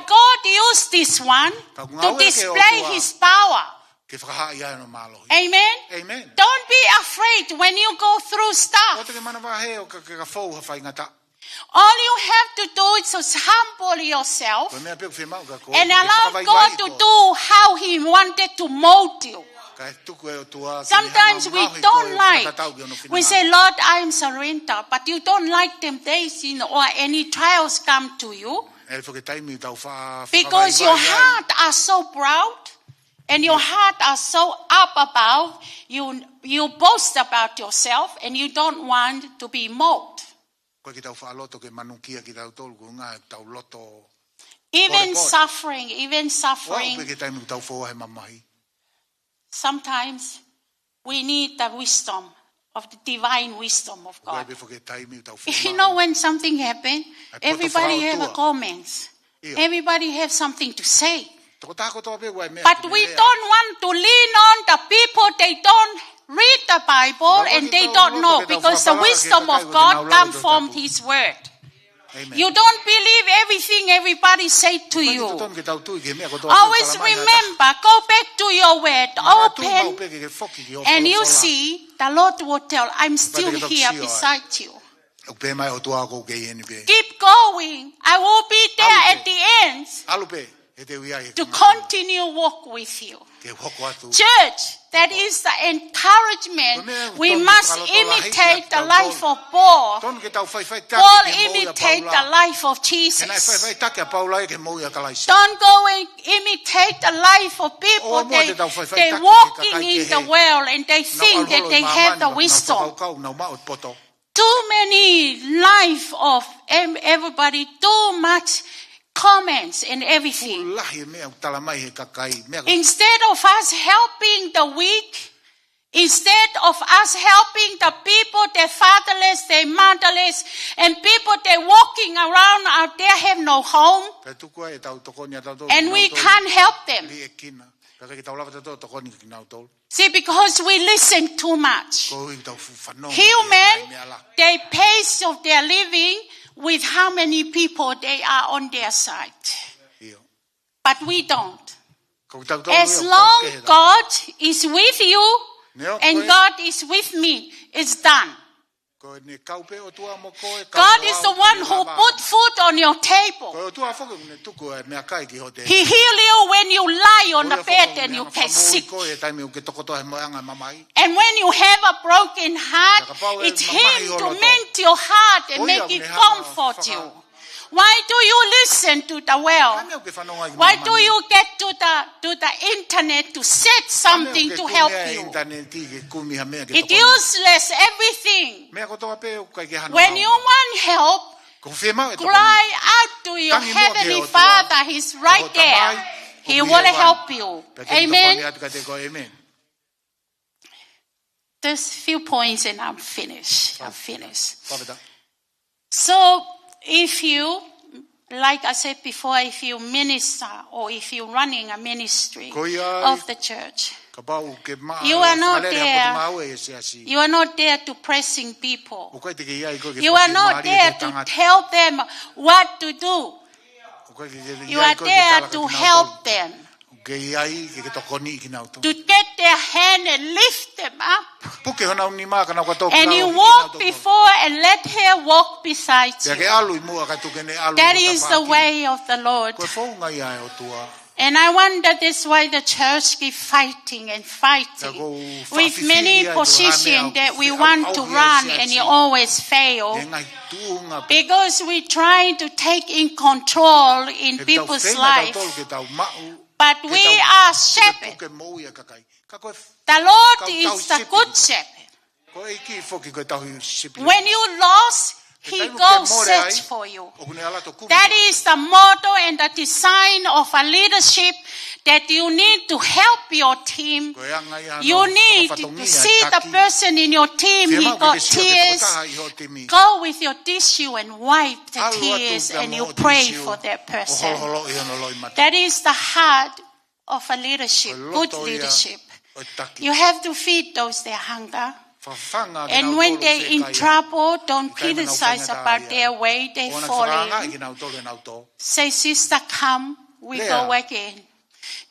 God used this one to display his power. Amen. Don't be afraid when you go through stuff. All you have to do is just humble yourself and allow God to do how he wanted to mold you. Sometimes we don't like, we say, Lord, I am surrender, but you don't like temptation or any trials come to you. Because your heart are so proud and your heart are so up above, you, you boast about yourself and you don't want to be molded. Ko e ke tau faʻa loto ke manukia kitautolu, ko e ngaahi tau loto. Even suffering, even suffering. Pē ke taimi tau fou he mamahi. Sometimes we need the wisdom of the divine wisdom of God. You know, when something happened, everybody have a comments. Everybody have something to say. But we don't want to lean on the people, they don't read the Bible and they don't know, because the wisdom of God come from his word. You don't believe everything everybody say to you. Always remember, go back to your word, open, and you see, the Lord will tell, I'm still here beside you. Keep going. I will be there at the end to continue walk with you. Church, that is the encouragement. We must imitate the life of Paul. Paul imitate the life of Jesus. Don't go and imitate the life of people. They, they walking in the world and they think that they have the wisdom. Too many life of em-, everybody, too much comments and everything. Instead of us helping the weak, instead of us helping the people, the fatherless, the motherless, and people they walking around out there have no home, and we can't help them. See, because we listen too much. Human, they pace of their living with how many people they are on their side. But we don't. As long God is with you and God is with me, it's done. God is the one who put food on your table. He heal you when you lie on the bed and you get sick. And when you have a broken heart, it's Him to mend your heart and make it comfort you. Why do you listen to the world? Why do you get to the, to the internet to search something to help you? It's useless, everything. When you want help, cry out to your Heavenly Father. He's right there. He will help you. Amen. There's a few points and I'm finished. I'm finished. So, if you, like I said before, if you minister or if you're running a ministry of the church, you are not there. You are not there to pressing people. You are not there to tell them what to do. You are there to help them. To get their hand and lift them up. And you walk before and let her walk beside you. That is the way of the Lord. And I wonder that's why the church keep fighting and fighting with many positions that we want to run and you always fail. Because we trying to take in control in people's life. But we are shepherd. The Lord is the good shepherd. When you lost, He goes search for you. That is the motto and the design of a leadership that you need to help your team. You need to see the person in your team, he got tears. Go with your tissue and wipe the tears and you pray for that person. That is the heart of a leadership, good leadership. You have to feed those that hunger. And when they in trouble, don't criticize about their way they falling. Say, sister, come, we go again.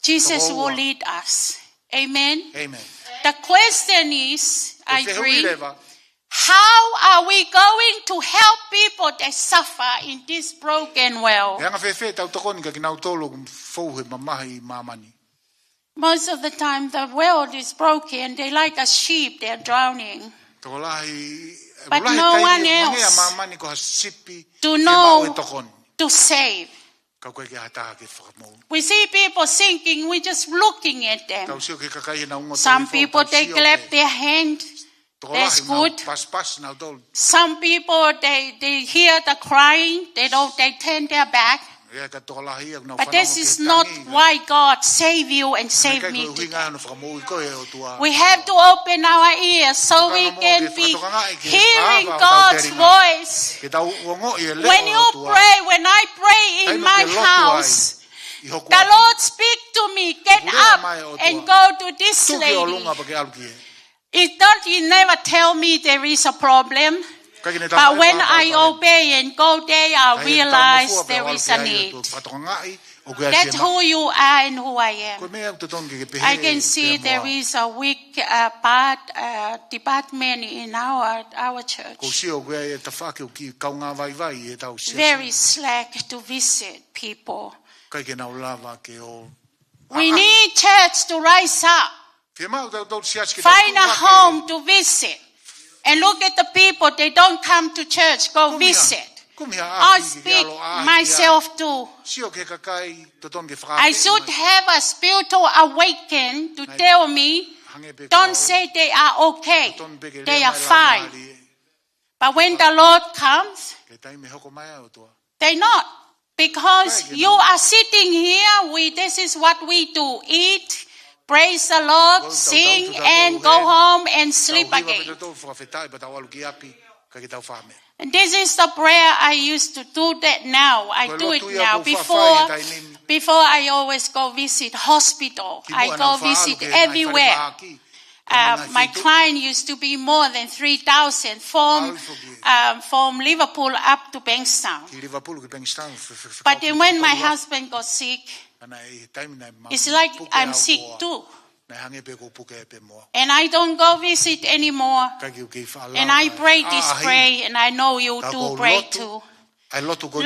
Jesus will lead us. Amen. The question is, I agree, how are we going to help people that suffer in this broken world? He anga fēfē ʻetau tokoni kia kinautolu ʻoku fou he mamahi ʻi māmani? Most of the time, the world is broken. They like a sheep, they're drowning. But no one else to know to save. We see people sinking, we're just looking at them. Some people, they clap their hand. That's good. Some people, they, they hear the crying, they don't, they turn their back. But this is not why God save you and save me today. We have to open our ears so we can be hearing God's voice. When you pray, when I pray in my house, the Lord speak to me, get up and go to this lady. It's not, he never tell me there is a problem. But when I obey and go there, I realize there is a need. That's who you are and who I am. I can see there is a weak uh, part, uh, department in our, our church. Very slack to visit people. We need church to rise up. Find a home to visit. And look at the people, they don't come to church, go visit. I speak myself too. I should have a spiritual awaken to tell me, don't say they are okay. They are fine. But when the Lord comes, they not. Because you are sitting here, we, this is what we do. Eat, praise the Lord, sing, and go home and sleep again. And this is the prayer I used to do that now. I do it now. Before, before I always go visit hospital. I go visit everywhere. Uh, my client used to be more than three thousand from, um, from Liverpool up to Bankstown. But then when my husband got sick, It's like I'm sick too. And I don't go visit anymore. And I pray this prayer, and I know you do pray too. Lord,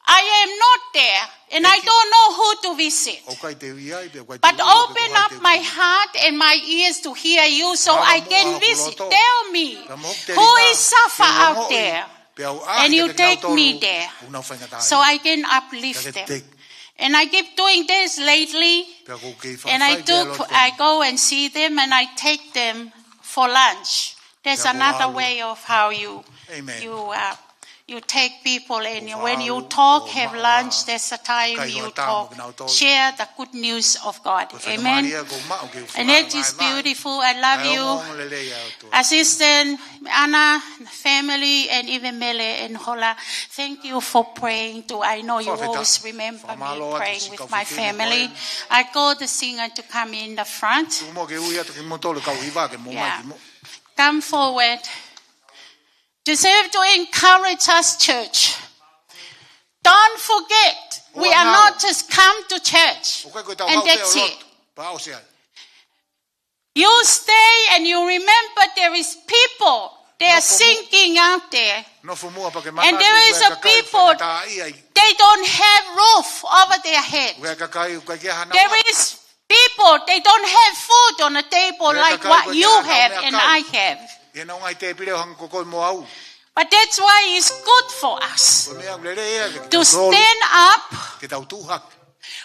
I am not there, and I don't know who to visit. But open up my heart and my ears to hear you so I can visit. Tell me who is suffer out there, and you take me there so I can uplift them. And I keep doing this lately, and I do, I go and see them, and I take them for lunch. There's another way of how you, you, uh, you take people, and when you talk, have lunch, there's a time you talk, share the good news of God. Amen. And it is beautiful. I love you. Assistant Anna, family, and even Mele and Hola, thank you for praying too. I know you always remember me praying with my family. I call the singer to come in the front. Come forward. To serve, to encourage us, church. Don't forget, we are not just come to church and that's it. You stay and you remember there is people, they are sinking out there. And there is a people, they don't have roof over their head. There is people, they don't have food on the table like what you have and I have. But that's why it's good for us to stand up,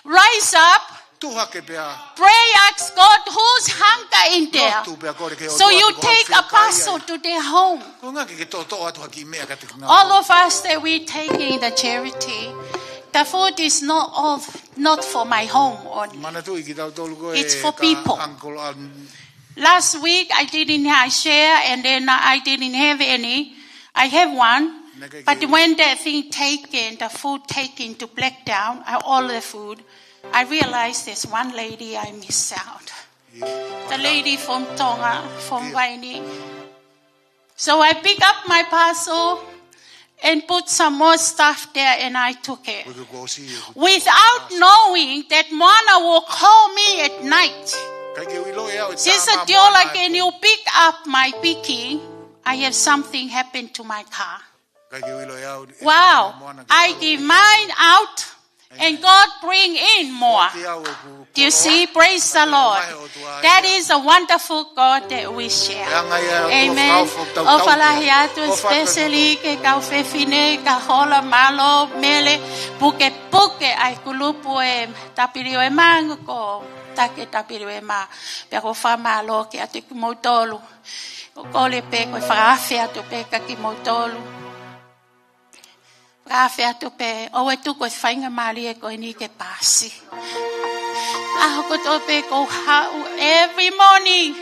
rise up, pray, ask God who's hunger in there. So you take a parcel to their home. All of us that we taking the charity, the food is not all, not for my home only. It's for people. Last week I didn't have share, and then I didn't have any. I have one, but when the thing taken, the food taken to Blacktown, uh, all the food, I realized there's one lady I miss out. The lady from Tonga, from Vainī. So I pick up my parcel and put some more stuff there and I took it. Without knowing that Moana will call me at night. Sister Diola, can you pick up my picking? I have something happened to my car. Wow, I give mine out and God bring in more. Do you see? Praise the Lord. That is a wonderful God that we share. Amen. ʻOfa lahi atu, especially ki he kau fefine, ka Hola, Malo, Mele, pukepuke ʻa e kulupu ʻa e W M, ko Take W M, pea ʻoku ou fakamālō atu kiate kimoutolu. ʻOku ou kole pē ko e fakaafe atu pē kiate kimoutolu. Fakaafe atu pē, ʻoua ʻe tuku e faingamālie ko eni ke paasi. ʻAho kotoa pē ʻoku ou haʻu every morning.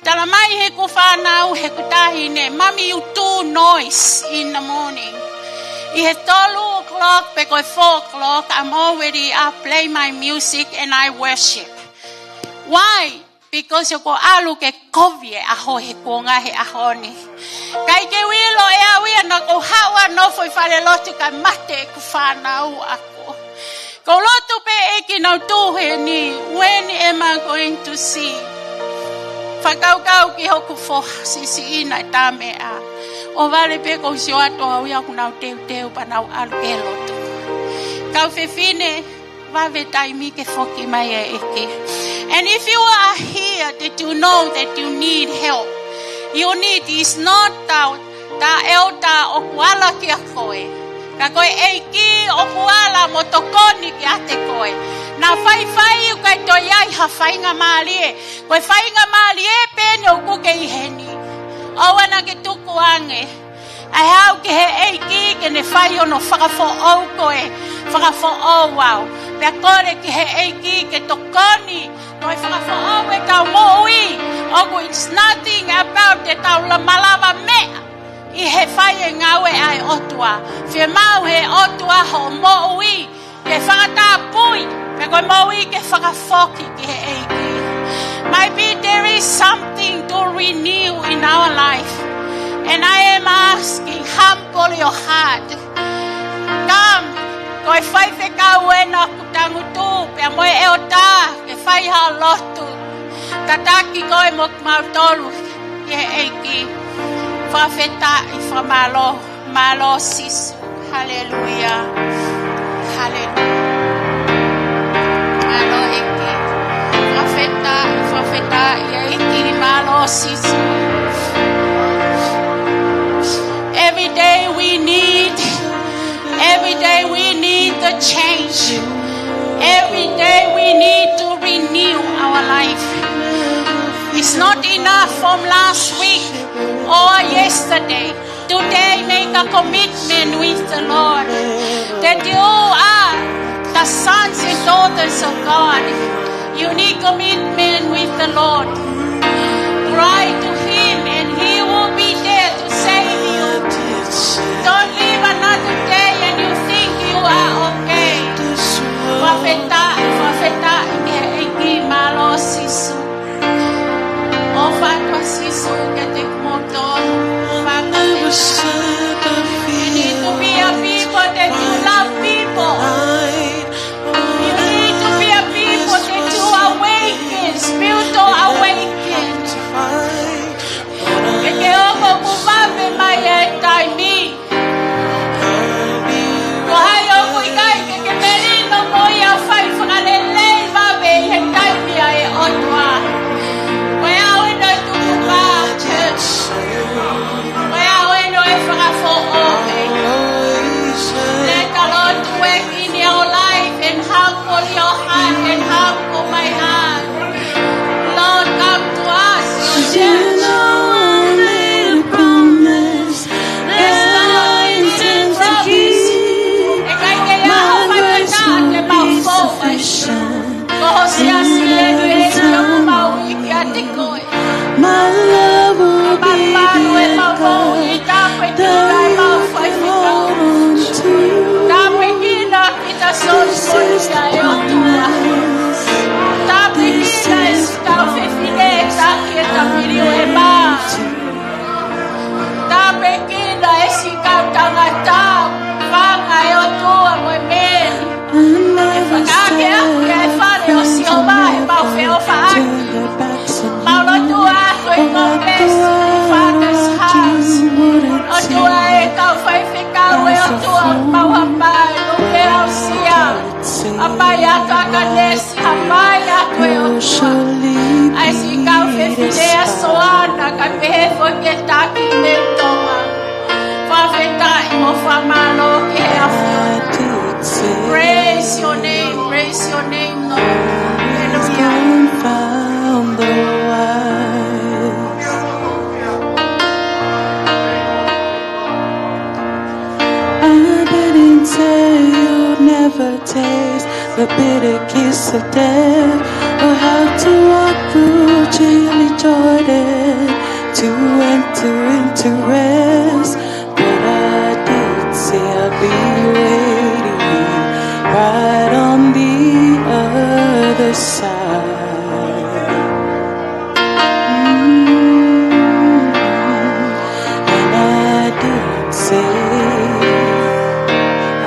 Tala mai heʻeku fānau, heʻeku taʻahine, "Mommy, you too noise in the morning." ʻI he tolu o'clock pe ko e four o'clock, I'm already up, play my music and I worship. Why? Because ʻoku ou ʻalu ke kovi e ʻaho he kuonga he ʻaho ni. ʻIkai ke u ʻilo ʻe au ia naʻa ku haʻu ʻo nofo ʻi falelotu kae mate ʻeku fānau ʻaʻaku. ʻOku ou lotu pē ʻEiki naʻa nau tuʻu heni, when am I going to see? Fakakaukau ki hoku foha siʻisiʻi naʻe tā meʻa. ʻO vale pē ʻoku ou sio atu au ia ʻoku nau teuteu pea nau ʻalu ki he lotu. Kau fefine, vave taimi ke foki mai e ʻEiki. And if you are here that you know that you need help, you need is not the, the elder ʻoku ala kiate koe. Ka ko e ʻEiki ʻoku ala mo tokoni kiate koe. Naʻa faifai ʻoku ʻikai toe ʻi ai ha faingamālie. Ko e faingamālie pē eni ʻoku ke ʻi heni. ʻOua naʻa ke tukuange. ʻAi haʻu ki he ʻEiki ke ne fai hono fakafoʻou koe, fakafoʻou au. Pea kole ki he ʻEiki ke tokoni, ko e fakafoʻou ʻetau moʻui. ʻOku it's nothing about ʻetau la-, malava meʻa ʻi he fai e ngāue ʻa e ʻOtua. Fiemaʻu he ʻOtua hoʻo moʻui ke fakatapui, pea ko e moʻui ke fakafoki ki he ʻEiki. Might be there is something to renew in our life. And I am asking, humble your heart. Come, ko Faifekau ena ʻoku tangutu, pea mo e ʻeletā, ke fai ha lotu. Tataki koe mo kimautolu ki he ʻEiki. Fakafetaʻi, fakamālō, mālō Sīsū. Haleluia. Haleluia. Mālō ʻEiki. Fakafetaʻi, fakafetaʻi ʻEiki, mālō Sīsū. Every day we need, every day we need the change. Every day we need to renew our life. It's not enough from last week or yesterday. Today, make a commitment with the Lord that you are the sons and daughters of God. You need commitment with the Lord. Cry to Him and He will be there to save you. Don't live another day and you think you are okay. Fakafetaʻi, fakafetaʻi ki he ʻEiki, mālō Sīsū. ʻOfa atu ʻa Sīsū kiate kimoutolu. Fakafetaʻi. You need to be a people that you love people. You need to be a people that you awaken, spiritual awaken. Ke ke ongo kuo vave mai e taimi. Ko hai ʻoku ʻikai ke ke melino mo ia, fai fakalelei vave ʻi he taimi ʻa e ʻOtua. Ko e ʻaho ʻeni ʻo e tukupā, church. Ko e ʻaho ʻeni ʻo e fakafoʻou. Let the Lord work in your life and humble your heart and humble my heart. Lord, come to us, your church. You know I made a promise that I intend to keep. My grace will be sufficient. Ko ho siasi ʻeni ʻoku mau ʻi kiate koe. My love will be the anchor that you can hold on to. Tāpuekina kita solisoli ʻa e ʻOtua. Tāpuekina e siʻi kau fefine ʻe taki e tamili ʻo e mā. Tāpuekina e siʻi kau tangata, fanga ʻe ʻOtua mo e meli. Fakaakeakiʻi ʻa e fale ʻo Sihova ʻi heʻemau feʻofaʻaki. Mau lotua atu ʻi he Father's House. ʻOtua ʻe kau faifekau ʻe ʻOtua mau hapai ʻo ke aʻusia. Hapai atu ʻa Kanesi, hapai atu ʻe ʻOtua ʻa e siʻi kau fefine ʻa Soana, kae pehē foki ki he taki Melitoma. Fakafetaʻi mo fakamālō ki he ʻAfiona. Praise your name, praise your name, Lord. Hallelujah. I didn't say you'd never taste the bitter kiss of death, or have to walk through chilly Jordan to enter into rest. But I did say I'd be waiting right on the other side. Mm. And I did say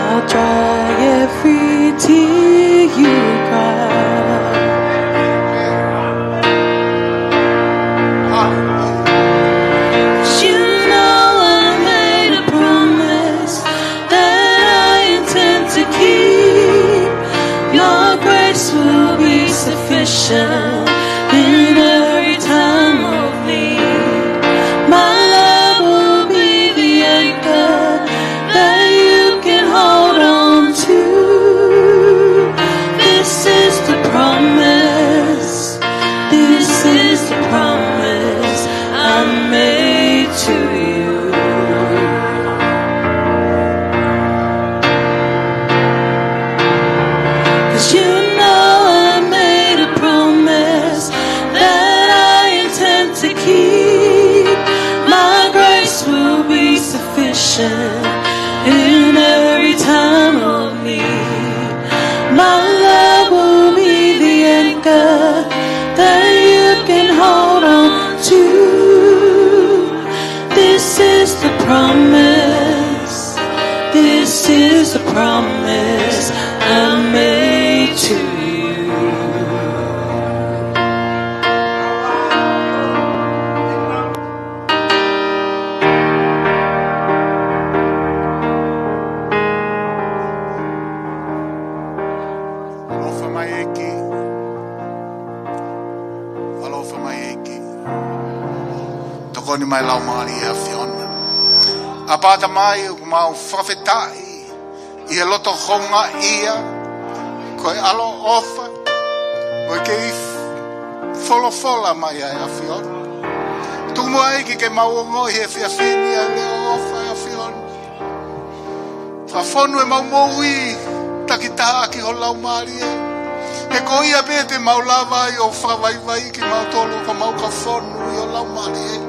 I'll dry every tear you cry. Hallelujah. 'Cause you know I made a promise that I intend to keep. Your grace will be sufficient in every time of need. My love will be the anchor that you can hold on to. This is the promise. This is the promise I made to you. 'Cause you know I made a promise that I intend to keep. My grace will be sufficient in every time of need. My love will be the anchor that you can hold on to. This is the promise. This is the promise I made to you. ʻAlofa mai ʻEiki. ʻAlofa mai ʻEiki. Tokoni mai Laumālie ʻo e ʻAfiona. ʻApā Tamai, ʻoku mau fakafetaʻi ʻi he loto houngaʻia, ko e ʻaloʻofa, ʻoku kei folofola mai ʻa e ʻAfiona. Tuku muʻa ʻEiki ke mau ongoʻi he efiafi ni ʻa e leʻo ʻofa ʻa e ʻAfiona. Fakafonu ʻemau moʻui takitaha ʻaki ho Laumālie. He ko ia pē te mau lava ai ʻo fakavaivaiʻi kimautolu ʻo ka mau ka fonu ʻi ho Laumālie.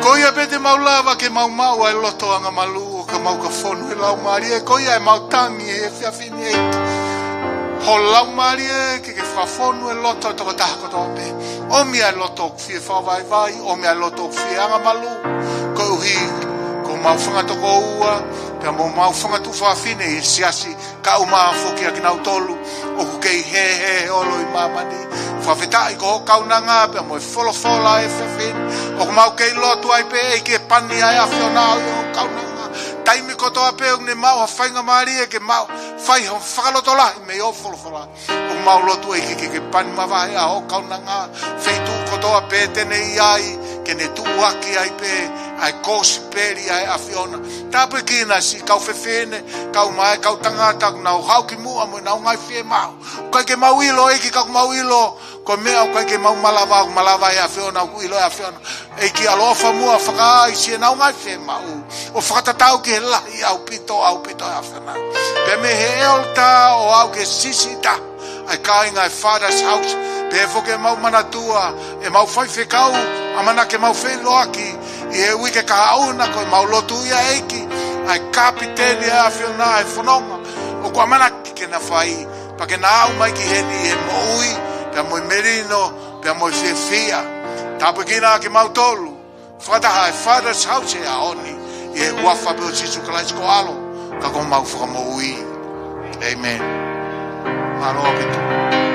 Ko ia pē te mau lava ke mau maʻu ʻa e loto angamalū ʻo ka mau ka fonu ʻi ho Laumālie. Ko ia ʻemau tangi he efiafi ni ʻEiki. Ho Laumālie ke ke fakafonu e loto ʻo e tokotaha kotoa pē. ʻOmi ʻa e loto ʻoku fie fakavaivai, ʻomi ʻa e loto ʻoku fie angamalū. Koeʻuhi ko homau fanga tokoua, pea mo homau fanga tuofāfine ʻi he siasi, kae ʻumaʻā foki ʻa kinautolu ʻoku kei hēhē he ʻolo ʻi māmani. Fakafetaʻi ko hoʻo kaunanga pea mo e folofola ʻo e efiafi ni. ʻOku mau kei lotu ai pē ʻEiki ke pani ʻa e ʻAfiona ʻi hoʻo kaunanga. Taimi kotoa pē ʻoku ne maʻu ha faingamālie ke maʻu fai ha fakalotolahi mei hoʻo folofola, ʻoku mau lotu ʻEiki ke ke pani mavahe ʻa hoʻo kaunanga, feituʻu kotoa pē te ne ʻi ai, ke ne tuʻuaki ai pē ʻa e kosipeli ʻa e ʻAfiona. Tāpuekina siʻi kau fefine, kae ʻumaʻā e kau tangata ʻoku nau haʻu ki muʻa mo ʻenau ngaahi fiemaʻu. ʻOku ʻikai ke mau ʻilo ʻEiki, ka ʻoku mau ʻilo ko e meʻa ʻoku ʻikai ke mau malava, ʻoku malava ʻe he ʻAfiona, ʻoku ʻilo ʻe he ʻAfiona. ʻEiki, ʻaloʻofa muʻa ʻo fakaai siʻenau ngaahi fiemaʻu, ʻo fakatatau ki he lahi ʻaupito, ʻaupito ʻa e ʻAfiona. Pea mei he ʻeleta ʻo aʻu ki he siʻisiʻi taha ʻa e kāinga ʻo e Father's House, pea foki ʻemau manatua ʻemau faifekau, ʻamanaki ke mau feʻiloaki ʻi he uike kahaʻu na. Ko ʻemau lotu ia ʻEiki, ʻa e kapiteni ʻa e ʻAfiona ʻa e fononga ʻoku ʻamanaki ke na fai, pea ke na aʻu mai ki heni ʻi he moʻui, pea mo e melino, pea mo e fiefia. Tāpuekina kimautolu fakataha ʻa e Father's House he ʻaho ni, ʻi he huafa pē ʻo Sīsū Kalaisi ko ho ʻAlo, ka ko homau Fakamoʻui. ʻĒmeni. Mālō ʻaupito.